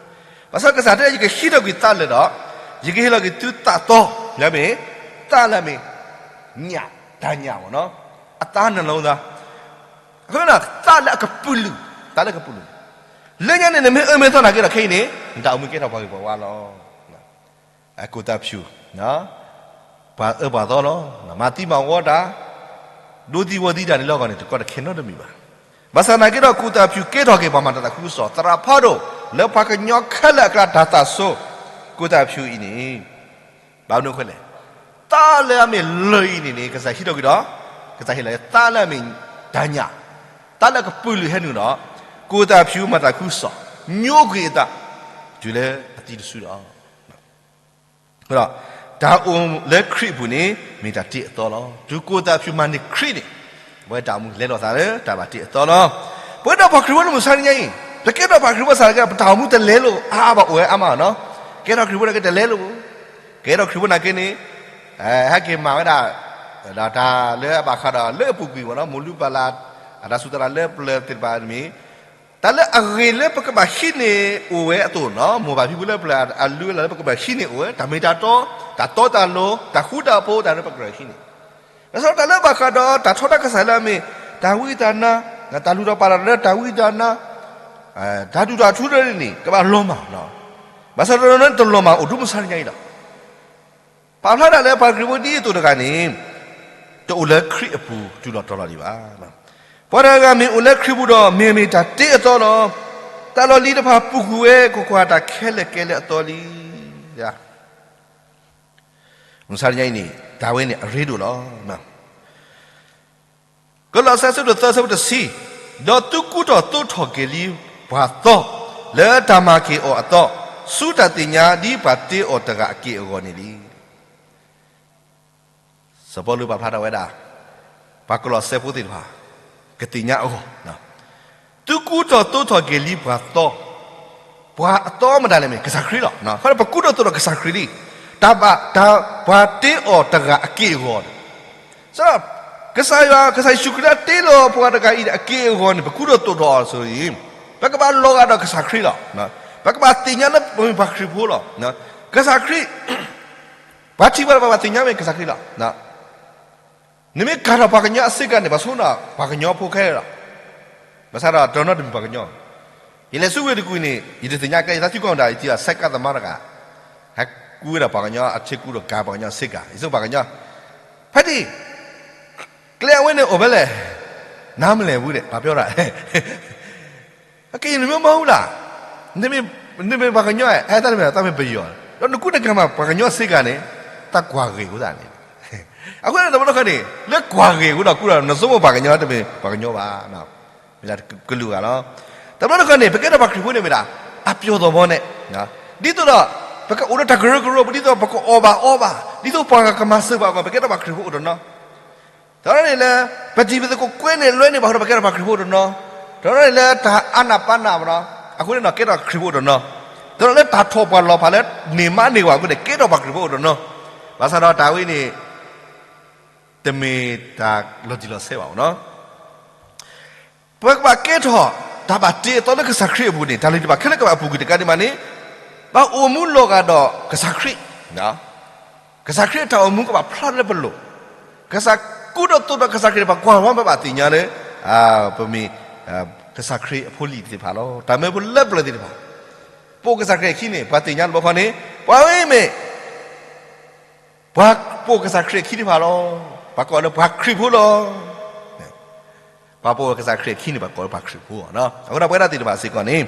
ဘၣ်ဆၣ်ကစၢ်တဲ ယကဟံးထီၣ်ကွံာ်သးလၢၢ်ဒီး ယကဟ့ၣ်လီၤက့ၤသုသးသီ, လၢမ့ၢ် သးလၢမ့ၢ် ညၣ်, တၢ်ညၣ်မ့ၢ်နီၤ, အသးနလီၤသး, အဃိသးလၢအကပုာ်လုး, သးလၢအကပုာ်လုး, လၢညါန့ၣ် နမ့ၢ်အၢမ့ၢ်သီနာ်က့ဒီး ခဲအံၤန့ၣ် နတၢ်အိၣ်မူကဲထီၣ်ပှၤဂ့ၤပှၤဝါလီၤ. အကူၣ်သးဖၠူၣ်, ပှၤအၢပှၤသီလီၤ. မၤသံမၤဝီတၢ်, ဒိသံဝီသံတၢ်န့ၣ်လၢအဂီၢ်န့ၣ် တကီတခဲနီတမံၤဘၣ်. ဘၣ်ဆၣ်သနာ်က့ဒီး ကူၣ်သးဖၠူၣ်ကဲထီၣ်က့ၤပှၤမၤတၢ်သးခုကစီၣ် သရၣ်ဖးဒိၣ် လၢပှၤကညီခဲလၢာ်အကျါတၢ်သးစိ, ကူၣ်သးဖၠူၣ်အံၤန့ၣ် ဘၣ်မနုၤအဃိလဲၣ်. သးလၢအမ့ၢ်လၢၢ်အံၤန့ၣ်န့ၣ် ကစၢ်ဟံးထီၣ်ကွံာ်ဒီး ကစၢ်ဟ့ၣ်လီၤသးလၢအမ့ၢ်တၢ်ညၣ်, သးလၢအကပုာ်လုးဟဲနုာ်ဒီး ကူၣ်သးဖၠူၣ်မၤသးခုကစီၣ် ညိကွံာ်အသး တုၤလၢအသံတစုလီၤ. ဒီးတၢ်အိၣ်လၢခရံာ်အပူၤန့ၣ် မ့ၢ်တၢ်တ့အသီလီၤ. ဒုးကိးသးဖုးမၤန့ၢ်ခရံာ်န့ၣ် အဝဲတၢ်အိၣ်မူလဲၤလိာ်သးလၢတၢ်ဘၣ်တ့အသီလီၤ. ပဝဲဒီးပှၤခရံာ်ဖိလၢမုၢ်ဆါတနံၤညါအံၤ ပကဲထီၣ်ပှၤခရံာ်ဖိစ့ၢ်ကီး ပတၢ်အိၣ်မူတလဲၤလိာ်အါအါဘၣ် အိၣ်ဝဲအါမးနီၤ. ကဲထီၣ်ခရံာ်ဖိနာ်က့တလဲၤလိာ်ဘၣ်. ကဲထီၣ်ခရံာ်ဖိနာ်က့န့ၣ် ဟဲက့ၤမၤဝဲဒၣ် ဒီးတၢ်လၢအဘၣ်ဃးဒီးလၢအပူၤကွံာ်မးနီၤ မိၢ်လုၢ်ပၢ်လၢ် အတၢ်စူၢ်တၢ်နာ်လၢပျၢၤသ့ၣ်တဖၣ်န့ၣ် တၢ်လၢအဂ့ၤလၢပကဘၣ်ဟံးန့ၢ်အိၣ်ဝဲအသိးနီၤ မိၢ်ပၢ်ဖံဖုလၢပျၢၤအလုၢ်အလၢ်လၢပကဘၣ်ဟံးန့ၢ်အိၣ်ဝဲ တၢ်မ့ၢ်တၢ်တီ, တၢ်တီတၢ်လိၤ, တၢ်ဃူတၢ်ဖိး တၢ်လၢပကြၢးဟံးန့ၢ်, ဘၣ်ဆၣ်ဒီးတၢ်လၢဘၣ်ဃးဒီးတၢ်ထီဒါကစၢ်လၢအမ့ၢ် တၢ်ဝံတၢ်နါ, တၢ်လုၢ်ထီၣ်ပာ်ထီၣ်လၢတၢ်ဝံတၢ်နါ, တၢ်ဒုၣ်တၢ်ထူတဖၣ်န့ၣ် ကဘၣ်လီၤမၢ်, ဘၣ်ဆၣ်ဒီးတလီၤမၢ်အိၣ်ဒိၣ်မုၢ်ဆါတနံၤညါအံၤဒီး ပာ်ဖျါဒၣ်လၢပှၤခရံာ်ဖိဒ်အသိးတဂၤန့ၣ် တအိၣ်လၢခရံာ်အပူၤတုၤလီၤတီၤလီၤဒံးဘၣ်. ပှၤတဂၤဂၤမ့ၢ်အိၣ်လၢခရံာ်ပူၤဒီး မ့ၢ်မ့ၢ်တၢ်တ့အသီလီၤ. တၢ်လီၢ်လံၤတဖၣ်ပူၤကွံာ်ဝဲ ကွၢ်ကွၢ်, တၢ်ခဲလၢာ်ကဲလၢအသီလံ. မုၢ်ဆါတနံၤညါအံၤန့ၣ် တၢ်ဝဲန့ၣ်အရ့ဒိၣ်လီၤ. ကလီးစဲ အဆၢဒိၣ်သၢ အဆၢဖိတဆံ, ဒီးသုကူၣ်ထီၣ်သိးထီၣ်က့ၤလံပှၤသီ လၢတၢ်မၤက့ၤအီၤအသီ, ဆူတၢ်သ့ၣ်ညါဒ်ပှၤတ့အီၤတဂၤအက့ၢ်အဂီၤန့ၣ်လံ. စီၤပီလူးပာ်ဖျါထီၣ်ဝဲဒၣ် ပှၤကလီးစဲဖိသ့ၣ်တဖၣ် ကသ့ၣ်ညါအဂီၢ်, သုကူၣ်ထီၣ်သိးထီၣ်က့ၤလံပှၤသီ, ပှၤအသီမတၤလဲၣ်မ့ၢ် ကစၢ်ခရံာ်လီၤ. အဃိဒီးပကူၣ်ထီၣ်သိးထီၣ်ကစၢ်ခရံာ်လံ, တၢ်ဘၣ်တၢ်ပှၤတ့အီၤတဂၤအက့ၢ်အဂီၤန့ၣ်, ကစၢ်ယွၤ ကစၢ်ယ့ၣ်ၡူးခရံာ်လၢတ့လီၤပှၤတဂၤအံၤအက့ၢ်အဂီၤန့ၣ် ပကူၣ်ထီၣ်သိးထီၣ်အီၤအသိးအံၤ, ပကဘၣ်လီၤဂာ်ဒီးကစၢ်ခရံာ်လီၤ. ပကဘၣ်သ့ၣ်ညါလၢပမ့ၢ်ပှၤခရံာ်ဖိလီၤ. ကစၢ်ခရံာ် ပှၤထံၣ်ဘၣ်ဒီးပှၤဘၣ်သ့ၣ်ညါမ့ၢ်ကစၢ်ခရံာ်လီၤ. နမ့ၢ်ကၤထီၣ်ပှၤကညီအဆ့ကၤန့ၣ် ပှၤဆိကမိၣ်ပှၤကညီဖိခဲလၢာ်လီၤ. ဘၣ်ဆၣ်ဒီးတနီၤတမ့ၢ်ပှၤကညီ, ယလဲၤဆူဝ့ၢ်တကူၣ်န့ၣ် ယတသ့ၣ်ညါကဲ ယသးသံကွၢ်မတၤ ယထံၣ်ဒီးဆဲးကးသမါတဂၤ ဟဲကူဝဲဒၣ်ပှၤကညီအဆ့ကူဒီးကၤပှၤကညီအဆ့ကၤ ယဆိကမိၣ်ပှၤကညီ, ဖဲဒၣ် ကျဲအဝဲန့ၣ်အိၣ်ဖဲလဲၣ်, နါမလဲၣ်ဝံၤဒီး ပာ်ပၠီတၢ် အက့ၤနမ့ၢ်မီၢ်ဝံၤလၢ်, နမ့ၢ်ပှၤကညီ ဟဲတၢ်တမ့ၢ်တၢ်မ့ၢ်ပယီၤ, ဒီးနကူတကၤမး ပှၤကညီအဆ့ကၤန့ၣ် တၢ်ကွၢ်ဂ့ၢ်အဃိသတးန့ၣ်, အဃိန့ၣ် တဘျီတခီန့ၣ် လၢကွၢ်ဂ့ၢ်အဃိဒီး ကူဒီး နဆိကမိၣ်ပှၤကညီတမ့ၢ်ပှၤကညီဘၣ်, မ့ၢ်ဒၣ်ကလုာ်ဂၤလီၤ. တဘျီတခီန့ၣ် ပကဲထီၣ်ပှၤခရံာ်ဖိန့ၣ်မ့ၢ်ဒၣ် အပျီၢ်သီဘီန့ၣ်, ဒ်သိးဒီး ပကအိၣ်ဒီးတၢ်ကရၢကရိ ဒ်သိးပကအီၣ်ဘၣ်အီဘၣ် ဒ်သိးပှၤဂၤကမၤစၢၤပှၤအဂီၢ် ပကဲထီၣ်ပှၤခရံာ်ဖိအိၣ်တနီၤ တနီၤန့ၣ်လၢ ပတံၤပသကိးကွဲန့ၣ်လွဲန့ၣ်ဘၣ်ဃိဒီး ပကဲထီၣ်ပှၤခရံာ်ဖိတနီၤ, တနီၤန့ၣ်လၢတၢ်အါနၢ်ပၢ်နၢ်မနီၤ အဃိန့ၣ်ဒီး ကဲထီၣ်ခရံာ်ဖိတနီၤ, တနီၤလၢတၢ်ထီၣ်ပှၤလီၤဖးလၢန့ၢ်မးန့ၢ်ဝဲအဃိန့ၣ် ကဲထီၣ်ပှၤခရံာ်ဖိအိၣ်တနီၤ, ဘၣ်ဆၣ်ဒီးတၢ်ဝဲန့ၣ် တမ့ၢ်တၢ်လီၤတံၢ်လီၤဆဲးဘၣ်နီၤ. ပကဘၣ်ကဲထီၣ် တၢ်ဘၣ်တ့အသီလၢကစၢ်ခရံာ်အပူၤန့ၣ် တၢ်လံၤတဖၣ်ခဲလၢာ်ကဘၣ်ပူၤကွံာ်တကးဒံးမးန့ၣ် ဘၣ်အိၣ်မူလီၤဂာ်ဒီးကစၢ်ခရံာ်, ကစၢ်ခရံာ်အတၢ်အိၣ်မူကဘၣ်ဖျါလၢပလိၤ, ကစၢ်ကူထီၣ်သိးထီၣ်ကစၢ်ခရံာ်န့ၣ် ပှၤကွၢ်ဝဲပဘၣ်သ့ၣ်ညါလၢ ပမ့ၢ် ကစၢ်ခရံာ်အဖိလံၤသ့ၣ်တဖၣ်လီၤ. တၢ်မၢဖိလၢပျၢၤသ့ၣ်တဖၣ် ပိာ်ကစၢ်ခရံာ်အခံန့ၣ် ပှၤသ့ၣ်ညါလၢဘီခီန့ၣ် ပှၤဝဲအံၤမ့ၢ် ပှၤပိာ်ကစၢ်ခရံာ်အခံတဖၣ်လီၤ. ပှၤကိးလၢပှၤခရံာ်ဖိလီၤ. ပှၤပိာ်ကစၢ်ခရံာ်အခံန့ၣ် ပှၤကိးလၢပှၤခရံာ်ဖိ, အဃိဒီးပဝဲဒၣ်သ့ၣ်တဖၣ်စ့ၢ်ကီးန့ၣ်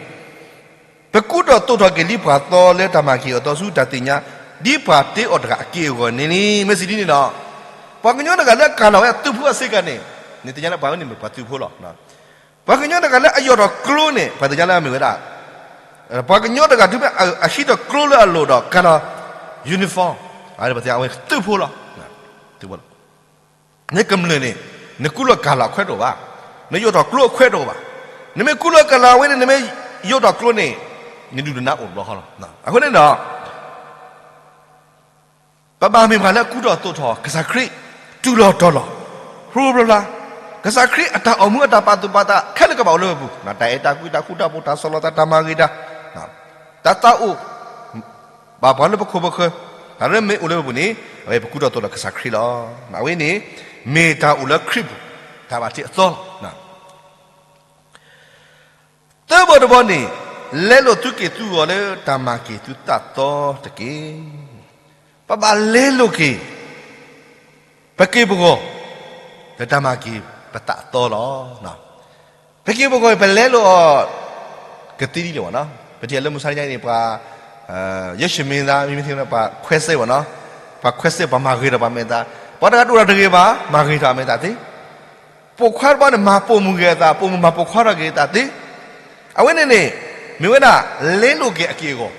ပကူထီၣ်သိးထီၣ်က့ၤလံပှၤသီလၢတၢ်မၤက့ၤအီၤအသီဆူတၢ်သ့ၣ်ညါ ဒ်ပှၤတ့အီၤတဂၤအက့ၢ်အဂီၤန့ၣ်လံ. မ့ၢ်စံးဒ်န့ၣ်ဒီး ပှၤကညီတဂၤလၢအကၤလီၤဝဲအသုးဖိအဆ့ကၤန့ၣ် နသ့ၣ်ညါလၢပှၤဝဲန့ၣ်မ့ၢ်ပှၤသုးဖိလီၤ. ပှၤကညီတဂၤလၢအယီၣ်ထီၣ်ကျိန့ၣ် ပှၤသ့ၣ်ညါလၢအမ့ၢ်ဝဲဒၣ် ပှၤကညီတဂၤတုၤမ့ၢ်အဟံးထီၣ်ကျိလၢအလိၤဒီး ကၤထီၣ် uniform ပှၤသ့ၣ်ညါအဝဲသုးဖိလီၤ. သုးဖိလီၤ. နကမျၢၢ်န့ၣ် နကူလီၤကၤလီၤအခွဲးတအိၣ်ဘၣ်, နယီၣ်ထီၣ်ကျိအခွဲးတအိၣ်ဘၣ်. နမ့ၢ်ကူလီၤကၤလီၤဝဲန့ၣ် နမ့ၢ်ယီၣ်ထီၣ်ကျိန့ၣ် နဒုၣ်နဒါအိၣ်တဘျီဃီလီၤ. အဃိန့ၣ်ဒီး ပဘၣ်မ့ၢ်ပှၤလၢအကူထီၣ်သိးထီၣ်ကစၢ်ခရံာ် တုၤလီၤတီၤလီၤ ဖျိဖျိဖျါ, ကစၢ်ခရံာ်အတၢ်အိၣ်မူအတၢ်ပာ်သူၣ်ပာ်သးခဲလၢာ်ကဘၣ်အိၣ်လၢပပူၤ, တၢ်အဲၣ်တၢ်ကွံ တၢ်ဃူတၢ်ဖိး တၢ်ဆီၣ်လီၤသး တၢ်မၤဂ့ၤတၢ်, တၢ်သးအိၣ် ဘၣ်ပှၤလၢပခိၣ်ပဃၢၤ တၢ်လၢမ့ၢ်အိၣ်လၢပပူၤန့ၣ် အဝဲပကူထီၣ်သိးထီၣ်ကစၢ်ခရံာ်လီၤ. အဝဲန့ၣ် မ့ၢ်တၢ်အိၣ်လၢခရံာ်ပူၤ တၢ်ဘၣ်တ့အသီလီၤ. သၢဘီတဘီန့ၣ် လဲလိာ်သုက့ၢ်သုဂီၤလၢတၢ်မၤက့ၤသုသးသီတက့ၢ်. ပဘၣ်လဲလိာ်က့ၤ ပက့ၢ်ပဂီၤ လၢတၢ်မၤက့ၤပသးသီလီၤ. ပက့ၢ်ပဂီၤ ပလဲလိာ်အီၤ ကသ့ဒ်လဲၣ်ဘၣ်နီၤ. ပထံၣ်လၢမုၢ်ဆါတနံၤညါန့ၣ် ပှၤ ယဲၢ်ၡမံသး မ့မ့ၢ်ပှၤခွဲးစဲးဘၣ်နီၤ, ပှၤခွဲးစဲး ပှၤမၤဂ့ၤထီၣ်ပှၤမဲာ်သး, ပှၤတဂၤတအိၣ်ဒီးတဂ့ၤဘၣ် မၤဂ့ၤထီၣ်အမဲာ်သးသ့, ပိာ်ခွါတဘီန့ၣ် မၤပိာ်မုၣ်ဂ့ၤအသး ပိာ်မုၣ်မၤပိာ်ခွါထီၣ်က့ၤအသးသ့, အဝဲန့ၣ်န့ၣ် မ့ၢ်ဝဲဒၣ် လဲလိာ်က့ၤအက့ၢ်အဂီၤ,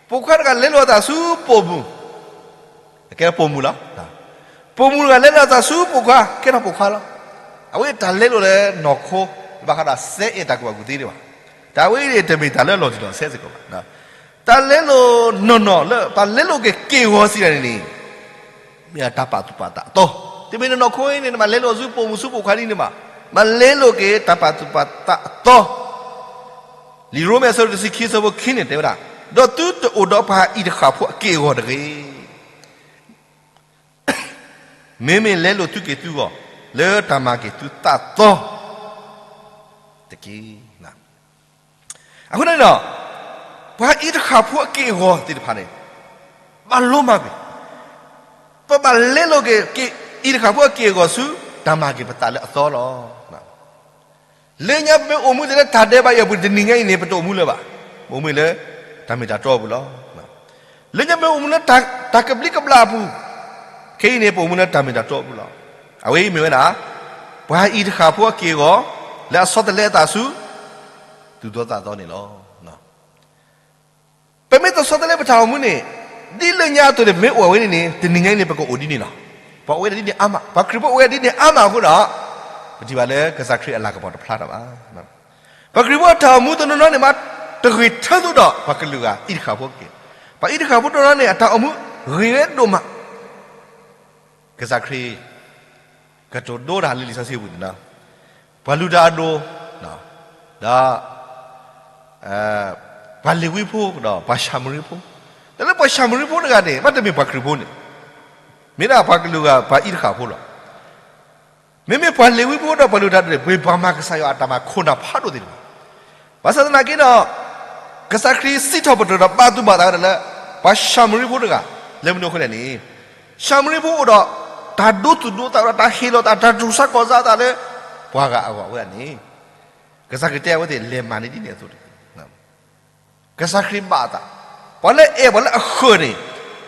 ပိာ်ခွါတဂၤလဲလိာ်အသးဆူပိာ်မုၣ် ကဲထီၣ်ပိာ်မုၣ်လီၤ. ပိာ်မုၣ်တဂၤလဲလိာ်အသးဆူပိာ်ခွါ ကဲထီၣ်ပိာ်ခွါလီၤ. အဝဲတၢ်လဲလိာ်လၢနီၢ်ခိ ဘၣ်ဃးဒီးစဲအဲၣ်တၢ်ကူၣ်ဘၣ်ကူၣ်သ့ဒံးဘၣ်. တၢ်ဝဲအံၤန့ၣ်တမ့ၢ်တၢ်လၢအလီၤတံၢ်လီၤဆဲးစ့ၢ်ကီးဘၣ်. တၢ်လဲလိာ်နီၢ်နီၢ်လၢပှၤလဲလိာ်က့ၤက့ၢ်ဂီၤစံးတၢ်န့ၣ်န့ၣ် မ့ၢ်တၢ်ပာ်သူၣ်ပာ်သးအသီ, တမ့ၢ်နနီၢ်ခိအံၤန့ၣ် နဘၣ်လဲလိာ်အီၤဆူပိာ်မုၣ်ဆူပိာ်ခွါဒ်န့ၣ်ဘၣ်. မ့ၢ်လဲလိာ်က့ၤတၢ်ပာ်သူၣ်ပာ်သးအသီ, လံာ်ရိမ့ၤအဆၢဒိၣ်တဆံခံအဆၢဖိခံန့ၣ် တဲဝဲဒၣ်, ဒီးသုတအိၣ်ဒီးပှၤအံၤတဃၣ်ဖိအက့ၢ်အဂီၤတဂ့ၤ. မ့မ့ၢ်လဲလိာ်သုက့ၤသုဂီၢ် လၢတၢ်မၤက့ၤသုသးသီတက့ၢ်. အဃိန့ၣ်ဒီး ပှၤအံၤတဃၣ်ဖိအက့ၢ်အဂီၤသ့ၣ်တဖၣ်န့ၣ် ဘၣ်လိမၤကွံာ်, ပဘၣ်လဲလိာ်က့ၤ အံၤတဃၣ်ဖိအက့ၢ်အဂီၤဆူ တၢ်မၤက့ၤပသးလၢအသီလီၤ. လၢညါပမ့ၢ်အိၣ်မူသ့ၣ်လၢတၢ်ဒဲးဘးအံၤအပူၤ တနံၤညါအံၤန့ၣ် ပတအိၣ်မူလၢၤဘၣ်, ပအိၣ်မူလၢ တၢ်မ့ၢ်တၢ်တီအပူၤလီၤ. လၢညါပမ့ၢ်အိၣ်မူလၢ တၢ်ကဘျံးကဘျၣ်အပူၤ, ခဲအံၤန့ၣ် ပအိၣ်မူလၢတၢ်မ့ၢ်တၢ်တီအပူၤလီၤ. အဝဲအံၤမ့ၢ်ဝဲဒၣ် ပှၤအံၤတဃၣ်ဖိအက့ၢ်အဂီၤ လၢအဆီတလဲအသးဆူ သူၣ်သီသးသီန့ၣ်လီၤ. ပမ့ၢ်တဆီတလဲပတၢ်အိၣ်မူန့ၣ် ဒ်လၢညါအသိးန့ၣ် ပမ့ၢ်အိၣ်ဝဲဒ်န့ၣ် တနံၤညါအံၤန့ၣ် ပကအိၣ်ဒ်န့ၣ်လီၤ. ပှၤအိၣ်ဝဲဒᣣ်ဒ်န့ၣ်အါမး, ပှၤခရံာ်ဖိအိၣ်ဝဲဒၣ်ဒ်န့ၣ်အါမးအဃိဒီး ပထံၣ်ဘၣ်လၢကစၢ်ခရံာ်အလၤကပီၤတဖျါထီၣ်ဘၣ်. ပှၤခရံာ်ဖိအတၢ်အိၣ်မူတနီၤနီၤန့ၣ် မ့ၢ်တဂ့ၤထဲသိးဒီး ပှၤကလုာ်ဂၤအံၤတဃၣ်ဖိအက့ၢ်, ပှၤအံၤတဃၣ်ဖိတနီၤနီၤန့ၣ် အတၢ်အိၣ်မူဂ့ၤဝဲဒိၣ်မး. ကစၢ်ခရံာ် ကတိၤဒိတၢ်လၢလံာ်စီဆှံပူၤန့ၣ်လီၤ. ပှၤလုၢ်တၢ်အဒိၣ်, ဒီး ပှၤလ့ၤဝံဖိဒီးပှၤၡၤမရံဖိ, တၢ်လၢပှၤၡၤမရံဖိတဂၤန့ၣ် ဘၣ်တမ့ၢ်ပှၤခရံာ်ဖိန့ၣ်, မ့ၢ်ဒၣ်ပှၤကလုာ်ဂၤ ပှၤအံၤတဃၣ်ဖိလီၤ. မ့မ့ၢ်ပှၤလ့ၤဝံဖိဒီးပှၤလုၢ်တၢ်ဒိၣ်န့ၣ် ပှၤမၤကစၢ်ယွၤအတၢ်မၤခိၣ်နၢ်ဖးဒိၣ်သ့ၣ်တဖၣ်, ဘၣ်ဆၣ်သနာ်က့ဒီး ကစၢ်ခရံာ်စံးထီၣ်ပတြၢၤဒီးဘၣ်သူၣ်ဘၣ်သးဝဲဒၣ်လၢ ပှၤၡၤမရံဖိတဂၤ, လၢမနုၤအဃိလဲၣ်န့ၣ်, ၡၤမရံဖိအိၣ်ဒီး တၢ်ဒိသူၣ်ဒိသးဒီးတၢ်ဟ့ၣ်လီၤသး တၢ်တူၢ်ဆါကီၢ်ဆါသးလၢ ပှၤဂၤအဂီၢ်ဝဲဒၣ်န့ၣ်, ကစၢ်ခရံာ်တဲအဝဲသ့ၣ် လဲၤမၤန့ၢ်ဒ်န့ၣ်အသိးတက့ၢ်. ကစၢ်ခရံာ်ဘၣ်အသး, ပှၤလၢအဲၣ်ပှၤလၢအဃၢၤန့ၣ်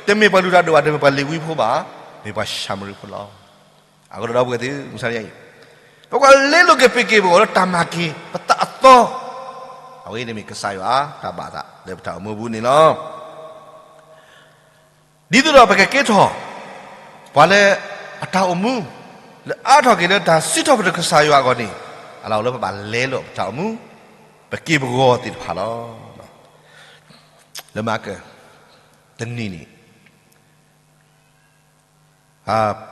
တမ့ၢ်ပှၤလုၢ်တၢ်ဒိၣ်ဘၣ်, တမ့ၢ်ပှၤလ့ၤဝံဖိဘၣ်, မ့ၢ်ပှၤၡၤမရံဖိလီၤ. အဃိဒီးဒီပုၢ်ဝဲၢ်သ့ၣ် မုၢ်ဆါအံၤ ပကလဲလိာ်က့ၤပက့ၢ်ပဂီၢ်လၢတၢ်မၤက့ၤပသးအသီ, အဝဲန့ၣ်မ့ၢ်ကစၢ်ယွၤတၢ်ဘၣ်သးလၢပတၢ်အိၣ်မူအပူၤန့ၣ်လီၤ. ဒ်သိးဒီးပကကဲထီၣ် ပှၤလၢအတၢ်အိၣ်မူ လၢအါထီၣ်က့ၤလၢတၢ်စံးထီၣ်ပတြၢၤကစၢ်ယွၤအဂီၢ်န့ၣ်, အလီၢ်အိၣ်လၢပဘၣ်လဲလိာ်ပတၢ်အိၣ်မူ ပက့ၢ်ပဂီၢ်သ့ၣ်တဖၣ်လီၤ. လၢမဟါက တနံၤန့ၣ်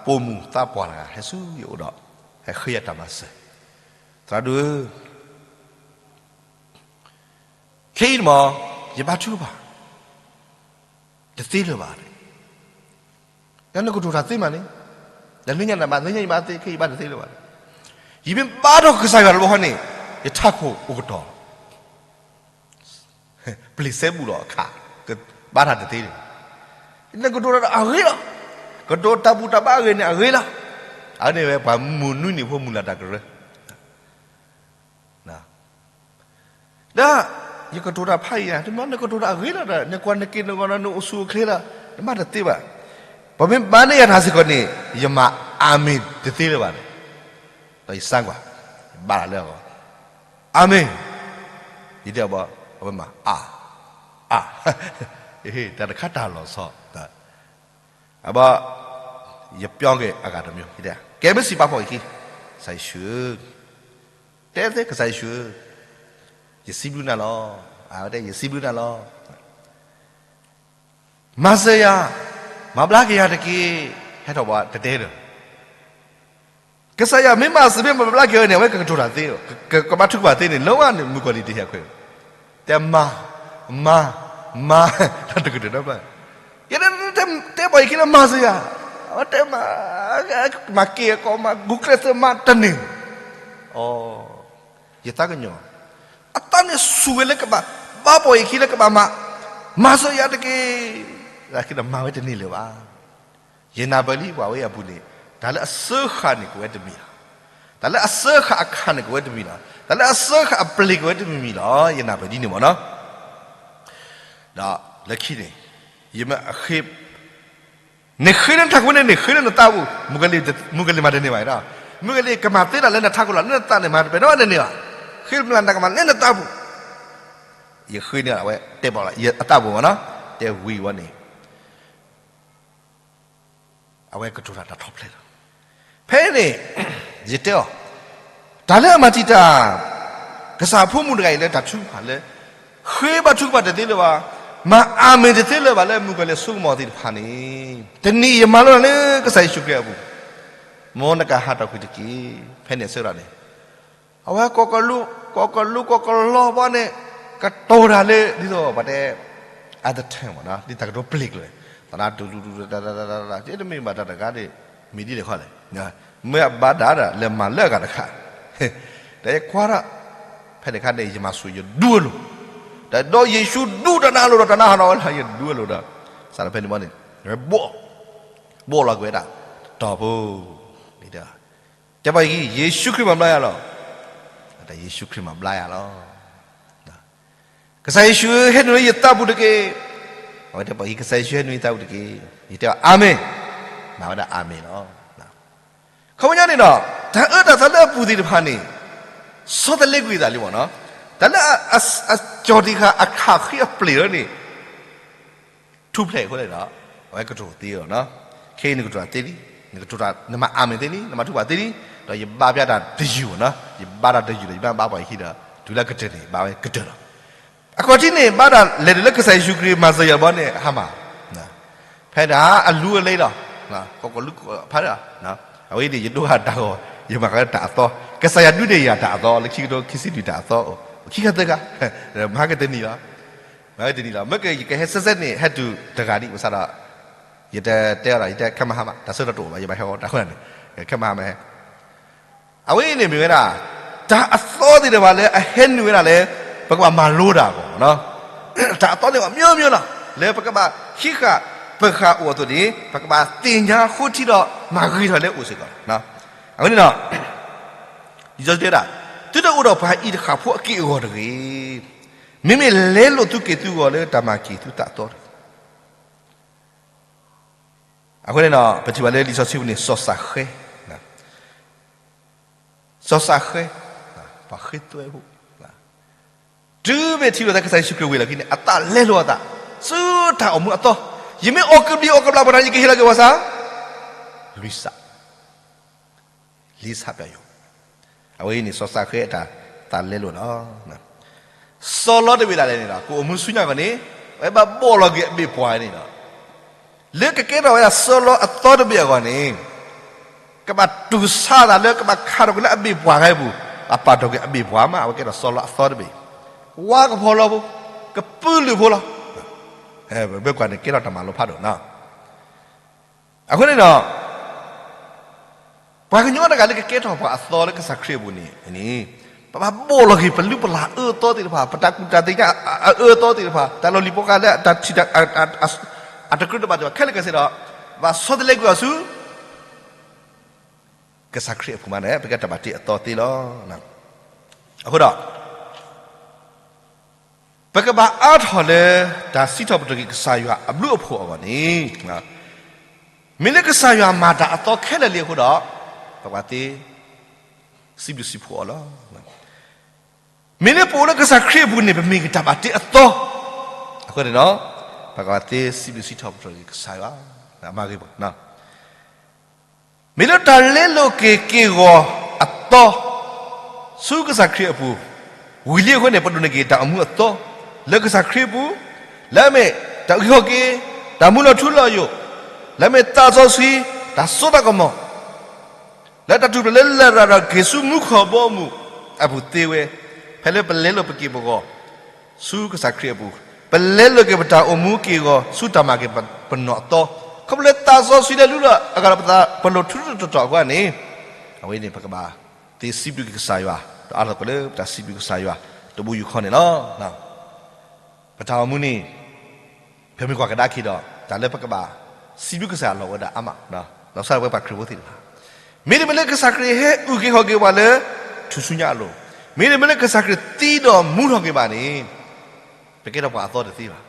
ပိာ်မုၣ်သးပှၢ်တဂၤ ဟဲဆူယအိၣ်ဒီး ဟဲဃ့ယၤတၢ်မၤစၢၤ, သရၣ်ဒိၣ်ဧၢ, ခဲအံၤန့ၣ်မ့ၢ် ယဘါထုကဖၣ် တသ့လၢၤဘၣ်, ဒီးနကတိၤတၢ်သ့မးန့ၣ်, ဒီးလၢညါန့ၣ် ဘၣ်လၢညါယဘါသ့ ခဲအံၤယဘါတသ့လၢၤဘၣ်. ယမ့ၢ်ဘါထီၣ်ကစၢ်ယွၤတဘျီဃီန့ၣ် ယထးခိၣ်အိၣ်ကတီၢ်လီၤ. ပျ့ၤစဲဘူးလီၤအခါ, ဘါထီၣ်တသ့လၢၤဘၣ်. နကတိၤတၢ်အဂ့ၤလီၤ. ကတိၤတၢ်ဘူၣ်တၢ်ဘါအဂ့ၤန့ၣ်အဂ့ၤလီၤ. အန့ၣ်ဝဲ ပှၤမုၢ်နွံနံၤဖိမုၢ်လၢ်တၢ်ကရၢ ဒီး ယကတိၤတၢ်ဖးယံၤ, တမ့ၢ်နကတိၤတၢ်အဂ့ၤလီၤဒီး နကွၢ်နက့ၤနဂီၤဒီး နအိၣ်ဆူၣ်အိၣ်ချ့လီၤ, နဘၣ်တသ့ဘၣ်. ပမ့ၢ်ဘါန့ၢ်ယၤတၢ်စ့ၢ်ကီးန့ၣ် ယမၤအၤမ့ၣ်တသ့လၢၤဘၣ်န့ၣ်, ဒီးယစါကွၢ်, ယဘါလၢအဂီၢ်, အၤမ့ၣ်, ယတဲအီၤဘၣ်, အဝဲမၤ, အါ, အါ, တၢ်တခါတၢ်လီၤဆီ, အဘၣ်, ယပျီက့ၤအဂၤတမံၤ, ကဲမ့ၢ်စံးပာ်ဖှိၣ်အခံ, ကစၢ်ယ့ၣ်ၡူးဧၢ, တဲသ့ကစၢ်ယ့ၣ်ၡူးဧၢ, ယစံးဘျုးနၤလီၤ, အဝဲတဲယစံးဘျုးနၤလီၤ, မၤစၢၤယၤ, မၤဘျါက့ၤယၤတက့ၢ်, ဟဲထီၣ်ပှၤတတဲဒီး ကစၢ်ယွၤမ့ၢ်မၤစၢၤမ့ၢ်မၤဘျါက့ၤဝဲန့ၣ် အဝဲကကတိၤတၢ်သ့, ကဘါထုကဖၣ်သ့န့ၣ် လၢဝဲန့ၣ် မုၣ်ကီၤလံၢ်တဟ့ၣ်အခွဲး, တဲမၤ, မၤ, မၤ, တၢ်တကတၢၢ်နီတဘျီ, ယတဲပှၤယခံလၢမၤစၢၤယၤ, အဝဲတဲမၤ, မၤက့ၤအကိးမၤ ဂုာ်ကျဲးစၢးမၤတန့ၢ်, အိ, ယသးကညီၤ, အသးန့ၣ်ဆူၣ်ဝဲလၢကဘၣ်, ဘါပှၤယခံလၢကဘၣ်မၤ, မၤစၢၤယၤတက့ၢ်, သနာ်က့ဒီးမၤဝဲတန့ၢ်လၢၤဘၣ်. ယနၢ်ပၢၢ်လံပှၤဝဲအပူၤန့ၣ်, တၢ်လၢအစၢဃာ်န့ၣ်ကဝဲတမံၤလီၤ. တၢ်လၢအစၢဃာ်အခါန့ၣ်ကဝဲတမံၤလီၤ. တၢ်လၢအစၢဃာ်အပျ့ၤကဝဲတမံၤမံၤလီၤ. ယနၢ်ပၢၢ်ဒ်န့ၣ်မ့ၢ်နီၤ. ဒီးလၢခံန့ၣ်, ယမ့ၢ်အဃ့, နဃ့လၢနထးခိၣ်န့ၣ် နဃ့လၢနသးပူၤ, မုၣ်ကီၤလံၢ်မၤတန့ၢ်ဘၣ်ဒီး, မုၣ်ကီၤလံၢ်ကမၤသ့တၢ်လၢနထးခိၣ်လီၤ, လၢနသးန့ၣ်မၤတပ့ၤနီတမံၤဘၣ်. ဃ့လၢနကမၤလၢနသးပူၤ, ယဃ့န့ၢ်အဝဲတဲပာ်လၢအသးပူၤမ့ၢ်နီၤ, တဲဝံၤဝဲန့ၣ် အဝဲကတိၤတၢ်တၢ်ထီၣ်ဖျဲးလီၤ. ဖဲအံၤန့ၣ် ယတဲအီၤ, တၢ်လၢအမၤတံာ်တာ် ကစၢ်အဖိမုၣ်တဂၤအံၤလၢတၢ်ထုကဖၣ်လၢ ဃ့ဘါထုကဖၣ်တသ့လၢၤဘၣ်, မၤအၤမ့ၣ်တသ့လၢၤဘၣ်လၢမုၣ်ကီၤလံၢ်ဆိကမိၣ်သ့ၣ်တဖၣ်န့ၣ်, တနံၤအံၤယမၤလိလၢကစၢ်ယ့ၣ်ၡူးခရံာ်အပူၤ, မ်နကဟးထီၣ်ကွံာ်တက့ၢ်. ဖဲန့ၣ်အဆၢကတီၢ်န့ၣ် အဝဲ ကိးကလူးကိးကလီဘီန့ၣ် ကတိၤတၢ်လၢ ဒ်သိးပှၤတဲ အါတထၢၣ်မး ဒ်တၢ်ကတိၤပျ့ၤကျိၤန့ၣ်, သရၣ်တူၢ်တူၢ်တူၢ် တမ့ၢ်ဘၣ်တၢ်တဂၤဒီး မ့ၢ်ဒ်လဲၣ်ခီလဲၣ်, မ့ၢ်အဘၣ်ဒၣ်ဒီး လဲၤမၤလၢအဂၤတခါ, ဒီးယကွၢ်ထီၣ် ဖဲန့ၣ်အခါန့ၣ် ယမၤစူၤယဒူအလိၤ, ဒီးယ့ၣ်ၡူးဒူတၢ်နါလိၤဒီးတၢ်နါဟးနီၤဝဲလီၤ ယဒူအလိၤဒီး, စးထီၣ်ဖဲန့ၣ်ဘီန့ၣ် ဘိးလီၤကွံာ်ဝဲဒၣ် တီၢ်ဖိ တဲပှၤအံၤ ယေရှုခရစ်မၤဘျါယၤလီၤ. ယေရှုခရစ်မၤဘျါယၤလီၤ. ကစၢ်ယ့ၣ်ၡူးဧၢ ဟဲနုာ်လၢယသးပူၤတက့ၢ်. အဝဲတဲပှၤအံၤ ကစၢ်ယ့ၣ်ၡူးဟဲနုာ်လၢယသးပူၤတက့ၢ်. ယတဲအီၤ အၤမ့ၣ်, မၤဝဲဒၣ်အၤမ့ၣ်လီၤ. ခီပညီန့ၣ်ဒီး တၢ်အၢတၢ်သီလၢအပူၤသ့ၣ်တဖၣ်န့ၣ် ဆီတလဲကွံာ်သးလံမ့ၢ်နီၤ, တၢ်လၢ အကၠီၣ်တံၢ်ဃာ်အခၣ်ဃံအပျ့ၤလၢန့ၣ် ထူၣ်ဖျဲးအဃိန့ၣ်ဒီး အဝဲကတိၤသ့လီၤ. ခဲအံၤနကတိၤတၢ်သ့လံ, နကတိၤတၢ် နမၤအၤမ့ၣ်သ့လံ, နမၤထုကဖၣ်သ့လံ, ဒီးယဘါပျၢ်တၢ်တယုၢ်မ့ၢ်နီၤ, ယဘါတၢ်တယုၢ်ဒီး ယဘၣ်ဘါပှၤအခံဒီး တုၤလၢကတၢၢ်န့ၣ် ဘါဝဲကတၢၢ်လီၤ. အခီၣ်ထံးန့ၣ် ဘၣ်တၢ်လဲၤတုၤလၢကစၢ်ယ့ၣ်ၡူးခရံာ်မၤစၢၤယၤဘီန့ၣ် ဟါမၢ် ဖဲဒၣ်အလူအလဲလီၤ, ဖဲဒၣ် အဝဲန့ၣ် ယဒိၣ်ဃာ်တၢ်ဂီၤ ယမၤဃာ်တၢ်အသီ, ကစၢ်ယွၤဒုးနဲၣ်ယၤတၢ်အသီ လၢခံကထိခံဆံလွံၢ်တၢ်အသီအိၣ်, ခံခါသၢခါ, မၤကတနံၤလီၤ, မၤကတနံၤလီၤ, မ့ၢ်ကယကဟဲစဲစဲန့ၣ် ဟဲတုၤတဂၤဒံး ဘၣ်ဆၣ်ဒီး ယတတဲအီၤဒီး ယတဲခဲမဟါမး တၢ်ဆၢကတီၢ်တအိၣ်ဘၣ် ယဘၣ်ဟဲအီၤတၢ်ဃိန့ၣ်, ခဲမဟါမးဟဲ အဝဲအံၤန့ၣ်မ့ၢ်ဝဲဒၣ် တၢ်အသီသ့ၣ်တဖၣ်လၢအဟဲနုာ်ဝဲဒၣ်လၢ ပကဘၣ်မၤလိတၢ်အဂီၢ်, တၢ်အသီသ့ၣ်တဖၣ် မျိုးမျိုးလီၤ, လၢပကဘၣ်ဟံးဃာ်ပဃာ်အိၣ်အသိးန့ၣ် ပကဘၣ်သ့ၣ်ညါဃိထံဒီးမၤဂ့ၤထီၣ်လၢအအိၣ်စ့ၢ်ကီးလီၤ. အဝဲန့ၣ်ဒီး လံာ်စီဆှံတဲဝဲဒၣ်, သုတအိၣ်ဒီးပှၤအံၤတဃၣ်ဖိအက့ၢ်အဂီၤတဂ့ၤ, မ့မ့ၢ်လဲလိာ်သုက့ၢ်သုဂီၤလၢတၢ်မၤက့ၤသုသးသီတဂ့ၤ. အဃိန့ၣ်ဒီး ပထံၣ်ဘၣ်လၢလံာ်စီဆှံပူၤန့ၣ် စီၤစးဃဲ, စီၤစးဃဲ, ပှၤဃ့သွဲဖိ, တုၤမ့ၢ်ထံၣ်လိာ်သးကစၢ်ယ့ၣ်ၡူးခရံာ်ဝံၤလီၢ်ခံန့ၣ် အသးလဲလိာ်အသး, ဆူတၢ်အိၣ်မူအသီ, ယမ့ၢ်အီၣ်ကဘျံးအီၣ်ကဘျၣ်ပှၤတၢ် ယကဟ့ၣ်လီၤက့ၤပှၤစၢ်, လွံၢ်စး လ့စးပျၢ်ယွၤ, အဝဲအံၤန့ၣ် စီၤစးဃဲအတၢ်သးလဲလိာ်လီၤ. စီၤလီတဘ့ၣ်ဒၣ်လဲာ်န့ၣ်ဒီး ကအိၣ်မူဆူညါအဂီၢ်န့ၣ် အဝဲဘၣ်ဘိးလီၤက့ၤအဘ့ၣ်ပှၤန့ၣ်ဒီး လၢကကဲထီၣ်ဝဲဒၣ်စီၤလီအသီတဘ့ၣ်အဂီၢ်န့ၣ် ကဘၣ်တူၢ်ဆါအသးလၢကဘၣ်ခးထီၣ်ကွံာ်လၢအဘ့ၣ်ပှၤဂၤအပူၤ, ဘၣ်ပာ်ထီၣ်ကွံာ်အဘ့ၣ်ပှၤမး အဝဲကဲထီၣ်စီၤလီအသီတဘ့ၣ်, ဝါကဖီလီဖိ, ကပုာ်လုာ်ဖိလီၤ. ပကွၢ်န့ၣ်ကဲထီၣ်တၢ်မၤလိဖးဒိၣ်နီၤ. အဃိန့ၣ်ဒီး ပှၤကညီတဂၤလၢကကဲထီၣ်ပှၤအသီလၢကစၢ်ခရံာ်အပူၤန့ၣ်, ပဘၣ်ဘိးလီၤက့ၤပလုၢ်ပလၢ်အအၢအသီသ့ၣ်တဖၣ်, ပတၢ်ကူၣ်တၢ်သ့ၣ်ညါအအၢအသီသ့ၣ်တဖၣ်, တၢ်လီၢ်လံၤပှီၢ်ဃာ်လၢအတၢ်ထံၣ် အတကြၢးတဘၣ်သ့ၣ်တဖၣ်ခဲလၢာ်ခဲဆ့ဒီး, ဘၣ်ဆီတလဲကွံာ်အီၤဆူ ကစၢ်ခရံာ်အပူၤမးန့ၣ် ပကဲတၢ်ဘၣ်တ့အသီသ့လီၤ. အဃိဒီး ပကဘၣ်အါထီၣ်လၢ တၢ်စံးထီၣ်ပတြၢၤက့ၤကစၢ်ယွၤအဘျုးအဖှိၣ်အဂီၢ်န့ၣ်, မ့ၢ်လၢကစၢ်ယွၤမၤတၢ်အသီခဲလၢာ်လံအဃိဒီး, ပကဘၣ်သ့ စံးဘျုးစံးဖှိၣ်အီၤလီၤ. မ့ၢ်လၢပအိၣ်လၢကစၢ်ခရံာ်အပူၤန့ၣ် ပမ့ၢ်က့ၤတၢ်ဘၣ်တ့အသီ, အဃိန့ၣ်ဒီး, ပကဘၣ်သ့စံးဘျုးစံးထီၣ်ပတြၢၤက့ၤကစၢ်ယွၤ, မၤဂ့ၤပှၤ မ့ၢ်လၢတၢ်လဲလိာ်က့ၤက့ၢ်ဂီၤအသီ ဆူကစၢ်ခရံာ်အပူၤ, ဝံၤလံအဃိန့ၣ် ပဒိးန့ၢ်က့ၤတၢ်အိၣ်မူအသီ လၢကစၢ်ခရံာ်အပူၤ, လၢအမ့ၢ်တၢ်အုၣ်က့ၤခီၣ်က့ၤ, တၢ်မူလီၤထူလီၤယိာ်, လၢအမ့ၢ်သးစီဆှံ, တၢ်စိတၢ်ကမီၤ လၢတၢ်ထူၣ်ဖျဲးလၢလရာ်ဒီးက့ၤဆူမူခိၣ်ဘီအမုၢ်အပူၤသ့ဝဲ, ဖဲလၢပလဲလိာ်ပက့ၢ်ပဂီၤ ဆူကစၢ်ခရံာ်အပူၤ, ပလဲလိာ်က့ၤပတၢ်အိၣ်မူက့ၢ်ဂီၤ ဆူတၢ်မၤက့ၤပနီၢ်အသီ, ခီဖျိလၢသးစီဆှံလၢလူလီၤအဂၤဒီးပသး ပလီၤထူတီတီတီအဃိန့ၣ်, အဝဲန့ၣ်ပကဘၣ်သ့စံးဘျုးက့ၤကစၢ်ယွၤ ဒီးအါထီၣ်က့ၤလၢပတၢ်စံးဘျုးကစၢ်ယွၤ တဘိယူၢ်ခီန့ၣ်လီၤ. ပတၢ်အိၣ်မူန့ၣ် ပမ့ၢ်ကွၢ်ကဒါက့ၤဒီး တၢ်လၢပကဘၣ်စံးဘျုးကစၢ်ယွၤလီၤဝဲဒၣ်အါမး, လီၤဆီဒၣ်ဝဲပှၤခရံာ်ဖိသ့ၣ်တဖၣ်, မ့တမ့ၢ်လၢကစၢ်ခရံာ်ဟဲအုၣ်က့ၤခီၣ်က့ၤပှၤလၢ ထူၣ်ဆူညါအလိၤ, မ့တမ့ၢ်လၢကစၢ်ခရံာ်သံဒီးမူထီၣ်က့ၤဘၣ်န့ၣ်, ပကဲထီၣ်ပှၤအသီတသ့ဘၣ်.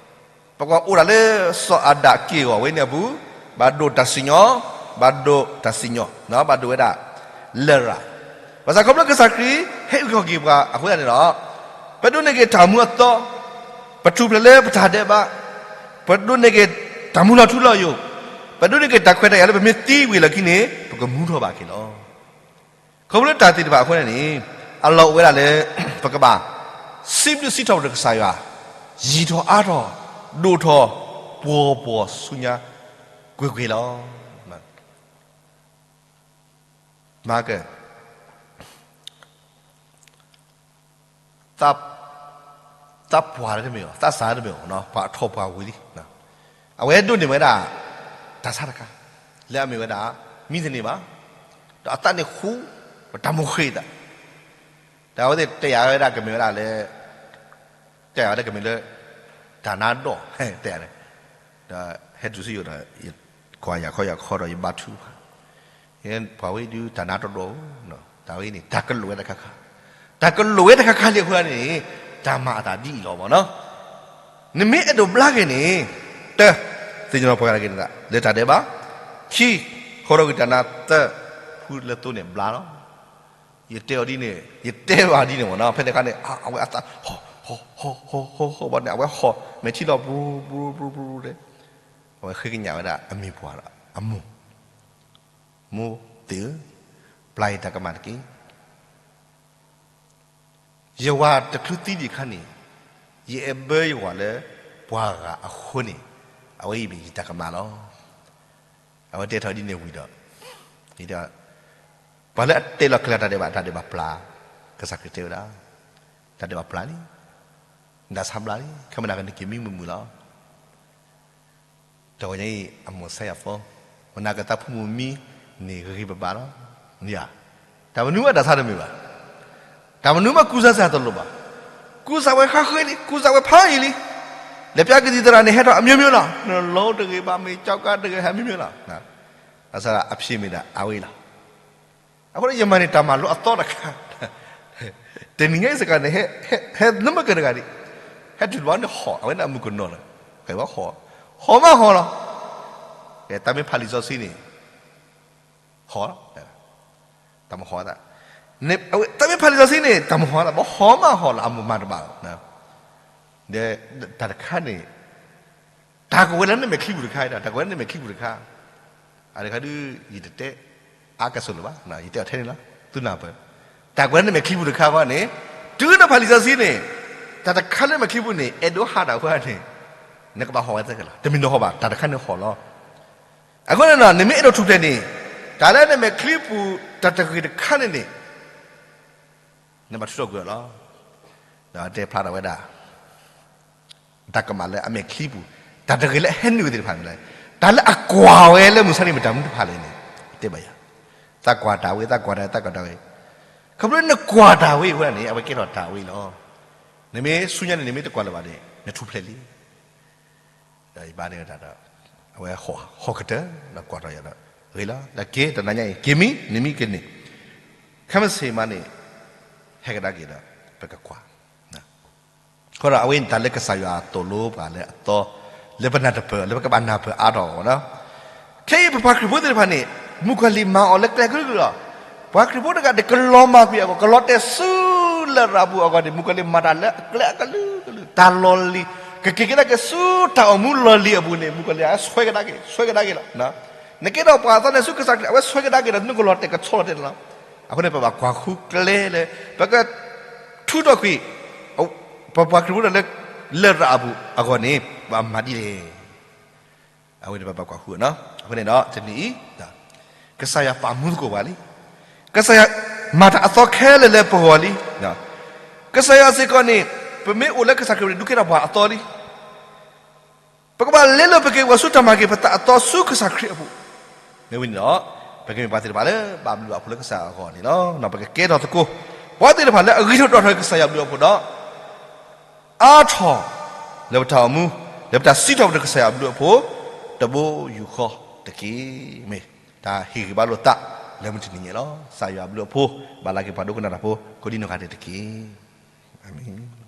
ပကွၢ်အိၣ်ဒၣ်လၢစီၤအၤဒၣ်က့ၢ်ဂီၤဝဲန့ၣ်အပူၤ, ဘၣ်ဒိးတၢ်စံၣ်ညီၣ်, ဘၣ်ဒိးတၢ်စံၣ်ညီၣ်, ဘၣ်ဒိးဝဲဒၣ် လရာ်, ဘၣ်ဆၣ်ခီဖျိကစၢ်ခရံာ်ဟဲအုၣ်က့ၤခီၣ်က့ၤပှၤအဃိသတးန့ၣ်ဒီး, ပဒိးန့ၢ်က့ၤတၢ်မူအသီ, ပထူၣ်ဖျဲးလၢပတၢ်ဒဲးဘး, ပဒိးန့ၢ်က့ၤတၢ်မူလီၤထူလီၤယိာ်, ပ ပဒိးန့ၢ်က့ၤတၢ်ခွဲးတၢ်ယာ်လၢပမ့ၢ်သံဝံၤလီၢ်ခံန့ၣ် ပကမူထီၣ်ဘၣ်က့ၤလီၤ. ခီဖျိလၢတၢ်သ့ၣ်တဖၣ်အဃိန့ၣ်န့ၣ် အလီၢ်အိၣ်ဝဲဒၣ်လၢ ပကဘၣ် စံးဘျုးစံးထီၣ်ပတြၢၤကစၢ်ယွၤ, ယံာ်ထီၣ်အါထီၣ်, ဒိၣ်ထီၣ်, ပှီၤပှီၤဆူညါ ကွ့ၢ်ကွ့ၢ်လီၤ. မၤက သးပှၢ်လၢတမ့ၢ်အီၤ, သးစၢ်လၢတမ့ၢ်အီၤ, ပှၤအထီၣ်ပှၢ်ဝံၤလံ. အဝဲဒိးန့ၢ်ဝဲဒၣ် တၢ်ဆါတခါ လၢအမ့ၢ်ဝဲဒၣ် မံသန့ၤဘၣ်, ဒီးအသးန့ၣ်ဃူ, ပတၢ်မိၣ်ဃ့သး, ဒီးအဝဲသ့ၣ်တဲယၤဝဲဒၣ်ကမ့ၢ်ဝဲဒၣ်လၢ တဲယၤဝဲဒၣ်ကမ့ၢ်လၢ တၢ်နါဒိၣ်, တဲယၤန့ၣ်, ဒီးဟဲတုၤဆူယအိၣ်ဒီး ကွၢ်ယၤခီယၤခီဒီးယဘါထုကဖၣ်, ပှၤဝဲအံၤဒုးတၢ်နါတီတီ, တၢ်ဝဲအံၤန့ၣ် တၢ်ကလိာ်ဝဲတခါခါ, တၢ်ကလိာ်ဝဲတခါခါလံအဃိန့ၣ် တၢ်မၤအသးဒ်အံၤလီၤမ့ၢ်နီၤ. နမ့ၢ်အဲၣ်ဒိးဘျါက့ၤန့ၣ် တၢ် သ့ၣ်ညါပှၤဂၤက့ၤနသး လၢတၢ်ဒဲးဘး, ခံ ဟီထီၣ်ကွံာ်တၢ်နါ, သၢ ဖုလၢသိန့ၣ်ဘျါလီၤ. ယတဲအီၤဒ်န့ၣ် ယတဲဘၣ်ဒ်န့ၣ်မ့ၢ်နီၤ, ဖဲန့ၣ်အခါန့ၣ် အဝဲအသး ဟီ ဟီ ဟီ ဟီ ဟီ ဘၣ်န့ၣ် အဝဲဟီၣ်မဲာ်ထံလီၤ ပူၤ ပူၤ ပူၤ ပူၤ ပူၤ တဲ, အဝဲဃ့ကညးဝဲဒၣ်အမံၤပှၢ်ဒီးအမိၢ်, မိၢ်သ့ၣ်ဧၢ, ပျၢ်ယတၢ်ကမၣ်တက့ၢ်. ယဝၤတချုးသံဒံးအခါန့ၣ် ယအဲၣ်ဘၢယဝၤလၢပှၤဂၤအဃိန့ၣ် အဝဲအံၤမ့ၢ်ယတၢ်ကမၣ်လီၤ. အဝဲတဲထီၣ်ဒ်န့ၣ်ဝံၤဒီး ပှၤလၢအတဲလီၤကျဲၤတၢ်ဒဲးဘး တၢ်ဒဲးဘးပျၢ်, ကစၢ်ခရံာ်တဲဝဲဒၣ် တၢ်ဒဲးဘးပျၢ်လံ, နတၢ်ဆါဘျါလံ, ခဲမုၢ်နၤကနက့ၤမံမုာ်မုာ်လီၤ. တဂီၤညါအံၤ အမိၢ်ဆါယၤဖိ, မနၤကသးဖိမုၣ်မံန့ၣ်ဂ့ၤဂ့ၤဘၣ်ဘၣ်လီၤ. တၢ်မနုၤမးတၢ်ဆါတမုာ်ဘၣ်, တၢ်မနုၤမးကူစါစၢ်တလိၣ်ဘၣ်, ကူစါဝဲဃါဃ့လံ, ကူစါဝဲဖးယံာ်လံ, လဲၤပျၢ်ကသံၣ်သရၣ်န့ၣ် ဟဲထီၣ်အမျိုးမျိုးလီၤ, နလိတဂ့ၤဘၣ်, မ့ၢ်ကၠီကါတဂ့ၤ ဟဲမျိုးမျိုးလီၤ. ဘၣ်ဆၣ်အဖျ့မ့ၢ်ဒၣ်အဝဲအံၤလီၤ. အဃိန့ၣ် ယမၤန့ၢ်တၢ်မၤလိအသီတခါ, တနံၤညါအံၤစ့ၢ်ကီးန့ၣ် ဟဲနမ့ၢ်ကတဂၤဒံး, ဟဲတုၤတဘျီန့ၣ်ဟီၣ်, အဝဲန့ၣ်အမုၢ်ကနီၤလီၤ, ဟီၣ်, ဟီၣ်မးဟီၣ်လီၤ. တၢ်မ့ၢ်ဖးလံာ်စီဆှံန့ၣ် ဟီၣ်လီၤ, တၢ်မ့ၢ်ဟီၣ်သး, တၢ်မ့ၢ်ဖးလံာ်စီဆှံန့ၣ် တၢ်မ့ၢ်ဟီၣ်သး, ဘၣ်ဟီၣ်မးဟီၣ်လီၤ, အမုၢ်မၤတဘၣ်လီၤ. ဒီးတၢ်တခါန့ၣ် တၢ်ကဝဲၤလၢနမဲာ်ချံပူၤတခါ, တၢ်ကဝဲၤလၢနမဲာ်ချံပူၤတခါ, အတခါဒုး ယတတဲအါကစီၣ်လိာ်ဘၣ်, ယတဲအီၤထဲန့ၣ်လီၤ, သုနၢ်ပၢၢ်, တၢ်ကဝဲၤလၢနမဲာ်ချံပူၤတခါဃီန့ၣ်, တုၤနဖးလံာ်စီဆှံန့ၣ်, တၢ်တခါလၢမဲာ်ချံပူၤန့ၣ် အဲၣ်ဒိးဟးတၢ်ဃီန့ၣ်, နကဘၣ်ဟီၣ်ဝဲသ့ကလီၤ, တမ့ၢ်နဟီၣ်ဘၣ်, တၢ်တခါန့ၣ်ဟီၣ်လီၤ. အဃိန့ၣ်ဒီး နမ့ၢ်အဲၣ်ဒိးထူၣ်ဖျဲးန့ၣ်, တၢ်လၢနမဲာ်ချံပူၤ တၢ်တဂ့ၤတခါန့ၣ်န့ၣ် နဘၣ်ထုးထီၣ်ကွံာ်အီၤလီၤ. ဒီးတဲဖျါထီၣ်ဝဲဒၣ် တၢ်ကမၣ်လၢအမဲာ်ချံပူၤ, တၢ်တဂ့ၤလၢအဟဲနုာ်သ့ၣ်တဖၣ်န့ၣ်လဲၣ်, တၢ်လၢအကွၢ်ဝဲလၢမုၢ်ဆါန့ၣ် မ့ၢ်တၢ်မနုၤတဖၣ်လဲၣ်န့ၣ်, တဲဘၣ်ယၤ, သးကွၢ်တၢ်ဝဲ, သးကွၢ်တၢ်ဝဲ, သးကွၢ်တၢ်ဝဲ, ခီဖျိနကွၢ်တၢ်ဝဲအဃိန့ၣ် အဝဲကဲထီၣ်တၢ်ဝဲလီၤ. နမ့ၢ်ဆူညါန့ၣ် နမ့ၢ်တကွၢ်လၢၤဘၣ်န့ၣ် နထူၣ်ဖျဲးလံ. ဒီးယဘါန့ၢ်ဝဲဒၣ်ဒီး အဝဲဟီၣ်ကတၢၢ် ဒီးကွၢ်ထီၣ်ယၤဒီး ဂ့ၤလီၤ, ဒီးက့ၤတနၤညါအံၤ က့ၤမံ, နမံက့ၤန့ၣ်, ခဲမုၢ်ဆ့ၣ်မးန့ၣ် ဟဲကဒါက့ၤဒီး ပကကွၢ် အဃိဒီးအဝဲန့ၣ်တၢ်လၢကစၢ်ယွၤသိၣ်လိပှၤလၢအသီ, လၢပနၢ်တပၢၢ် လၢပကဘၣ်နၢ်ပၢၢ်အါထီၣ်အဂီၢ်လီၤ. ခဲအံၤပပှၤခရံာ်ဖိသ့ၣ်တဖၣ်န့ၣ် မုၣ်ကီၤလံၢ်မၤအီၤလၢကျဲကလုာ်ကလုာ်လီၤ. ပှၤခရံာ်ဖိတဂၤန့ၣ် ကလီၤမၢ်ကွံာ်အဂီၢ် ကလီၤတဲာ်ဆူလရာ်ပူၤအဂီၢ်န့ၣ် မုၣ်ကီၤလံၢ်မၤတၢ်လၢအကျဲအကလုာ်ကလုာ် တၢ်လီၢ်လံၤ, ကက့ၤကဒါက့ၤဆူတၢ်အိၣ်မူလီၢ်လံၤအပူၤန့ၣ် မုၣ်ကီၤလံၢ်အဝဲဆွဲကဒါက့ၤ ဆွဲကဒါက့ၤလီၤ. နကဲထီၣ်ပှၤအသီန့ၣ်ဆူကစၢ်ခရံာ် အဝဲဆွဲကဒါက့ၤဒီးနုာ်ကလီၤတဲာ်ကဆီလီၤတဲာ်န့ၣ်လီၤ. အဃိန့ၣ် ပဘၣ်ကွၢ်ဃုကျဲလၢ ပကထူးထီၣ်ကွံာ် ပပှၤခရံာ်ဖိဒီးလၢ လရာ်အပူၤအဂီၢ်န့ၣ် ပဘၣ်မၤဒ်လဲၣ်. အဝဲန့ၣ်ပဘၣ်ကွၢ်ဃုအီၤနီၤ. အဃိန့ၣ်ဒီးတနံၤအံၤ ကစၢ်ယွၤပာ်မူသကိးပှၤလံ. ကစၢ်ယွၤမၤတၢ်အသီခဲလၢာ်လၢပဂီၢ်လံ. ကစၢ်ယွၤစ့ၢ်ကီးန့ၣ် ပမ့ၢ်အိၣ်လၢကစၢ်ခရံာ်ပူၤန့ၣ် ဒုးကဲထီၣ်ပှၤအသီလံ. ပကဘၣ်လဲလိာ်ပက့ၤဝဲဆူတၢ်မၤက့ၤပသးအသီဆူကစၢ်ခရံာ်အပူၤ. မ့ၢ်ဝံၤန့ၣ်ဒီး ပကမ့ၢ်ပှၤသ့ၣ်တဖၣ်လၢဘၣ်ဘျုးဘၣ်ဖှိၣ်လၢကစၢ်အဂီၢ်န့ၣ်လီၤ. ပကကဲထီၣ်သကိး ပှၤသ့ၣ်တဖၣ်လၢအဂံၢ်ထီၣ်ဒွးထီၣ်ကစၢ်ယွၤဘျုးအဖှိၣ်ဒီး အါထီၣ်လၢပတၢ်အိၣ်မူ လၢပတၢ်စံးထီၣ်ပတြၢၤကစၢ်ယွၤဘျုးအဖှိၣ် တဘိယူၢ်ဃီတက့ၢ်. မ့ၢ်တၢ်ဟ့ၣ်ဂံၢ်ဘါလိာ်သးလၢမုၢ်တနံၤညါလီၤ. ကစၢ်ယွၤဘျုးအဖှိၣ် ဘၣ်လၢက့ၤပှၤဒိကနၣ်တၢ်ဖိ ကိးဒံနီၢ်ဂၤဒဲးတက့ၢ်. အၤမ့ၣ်.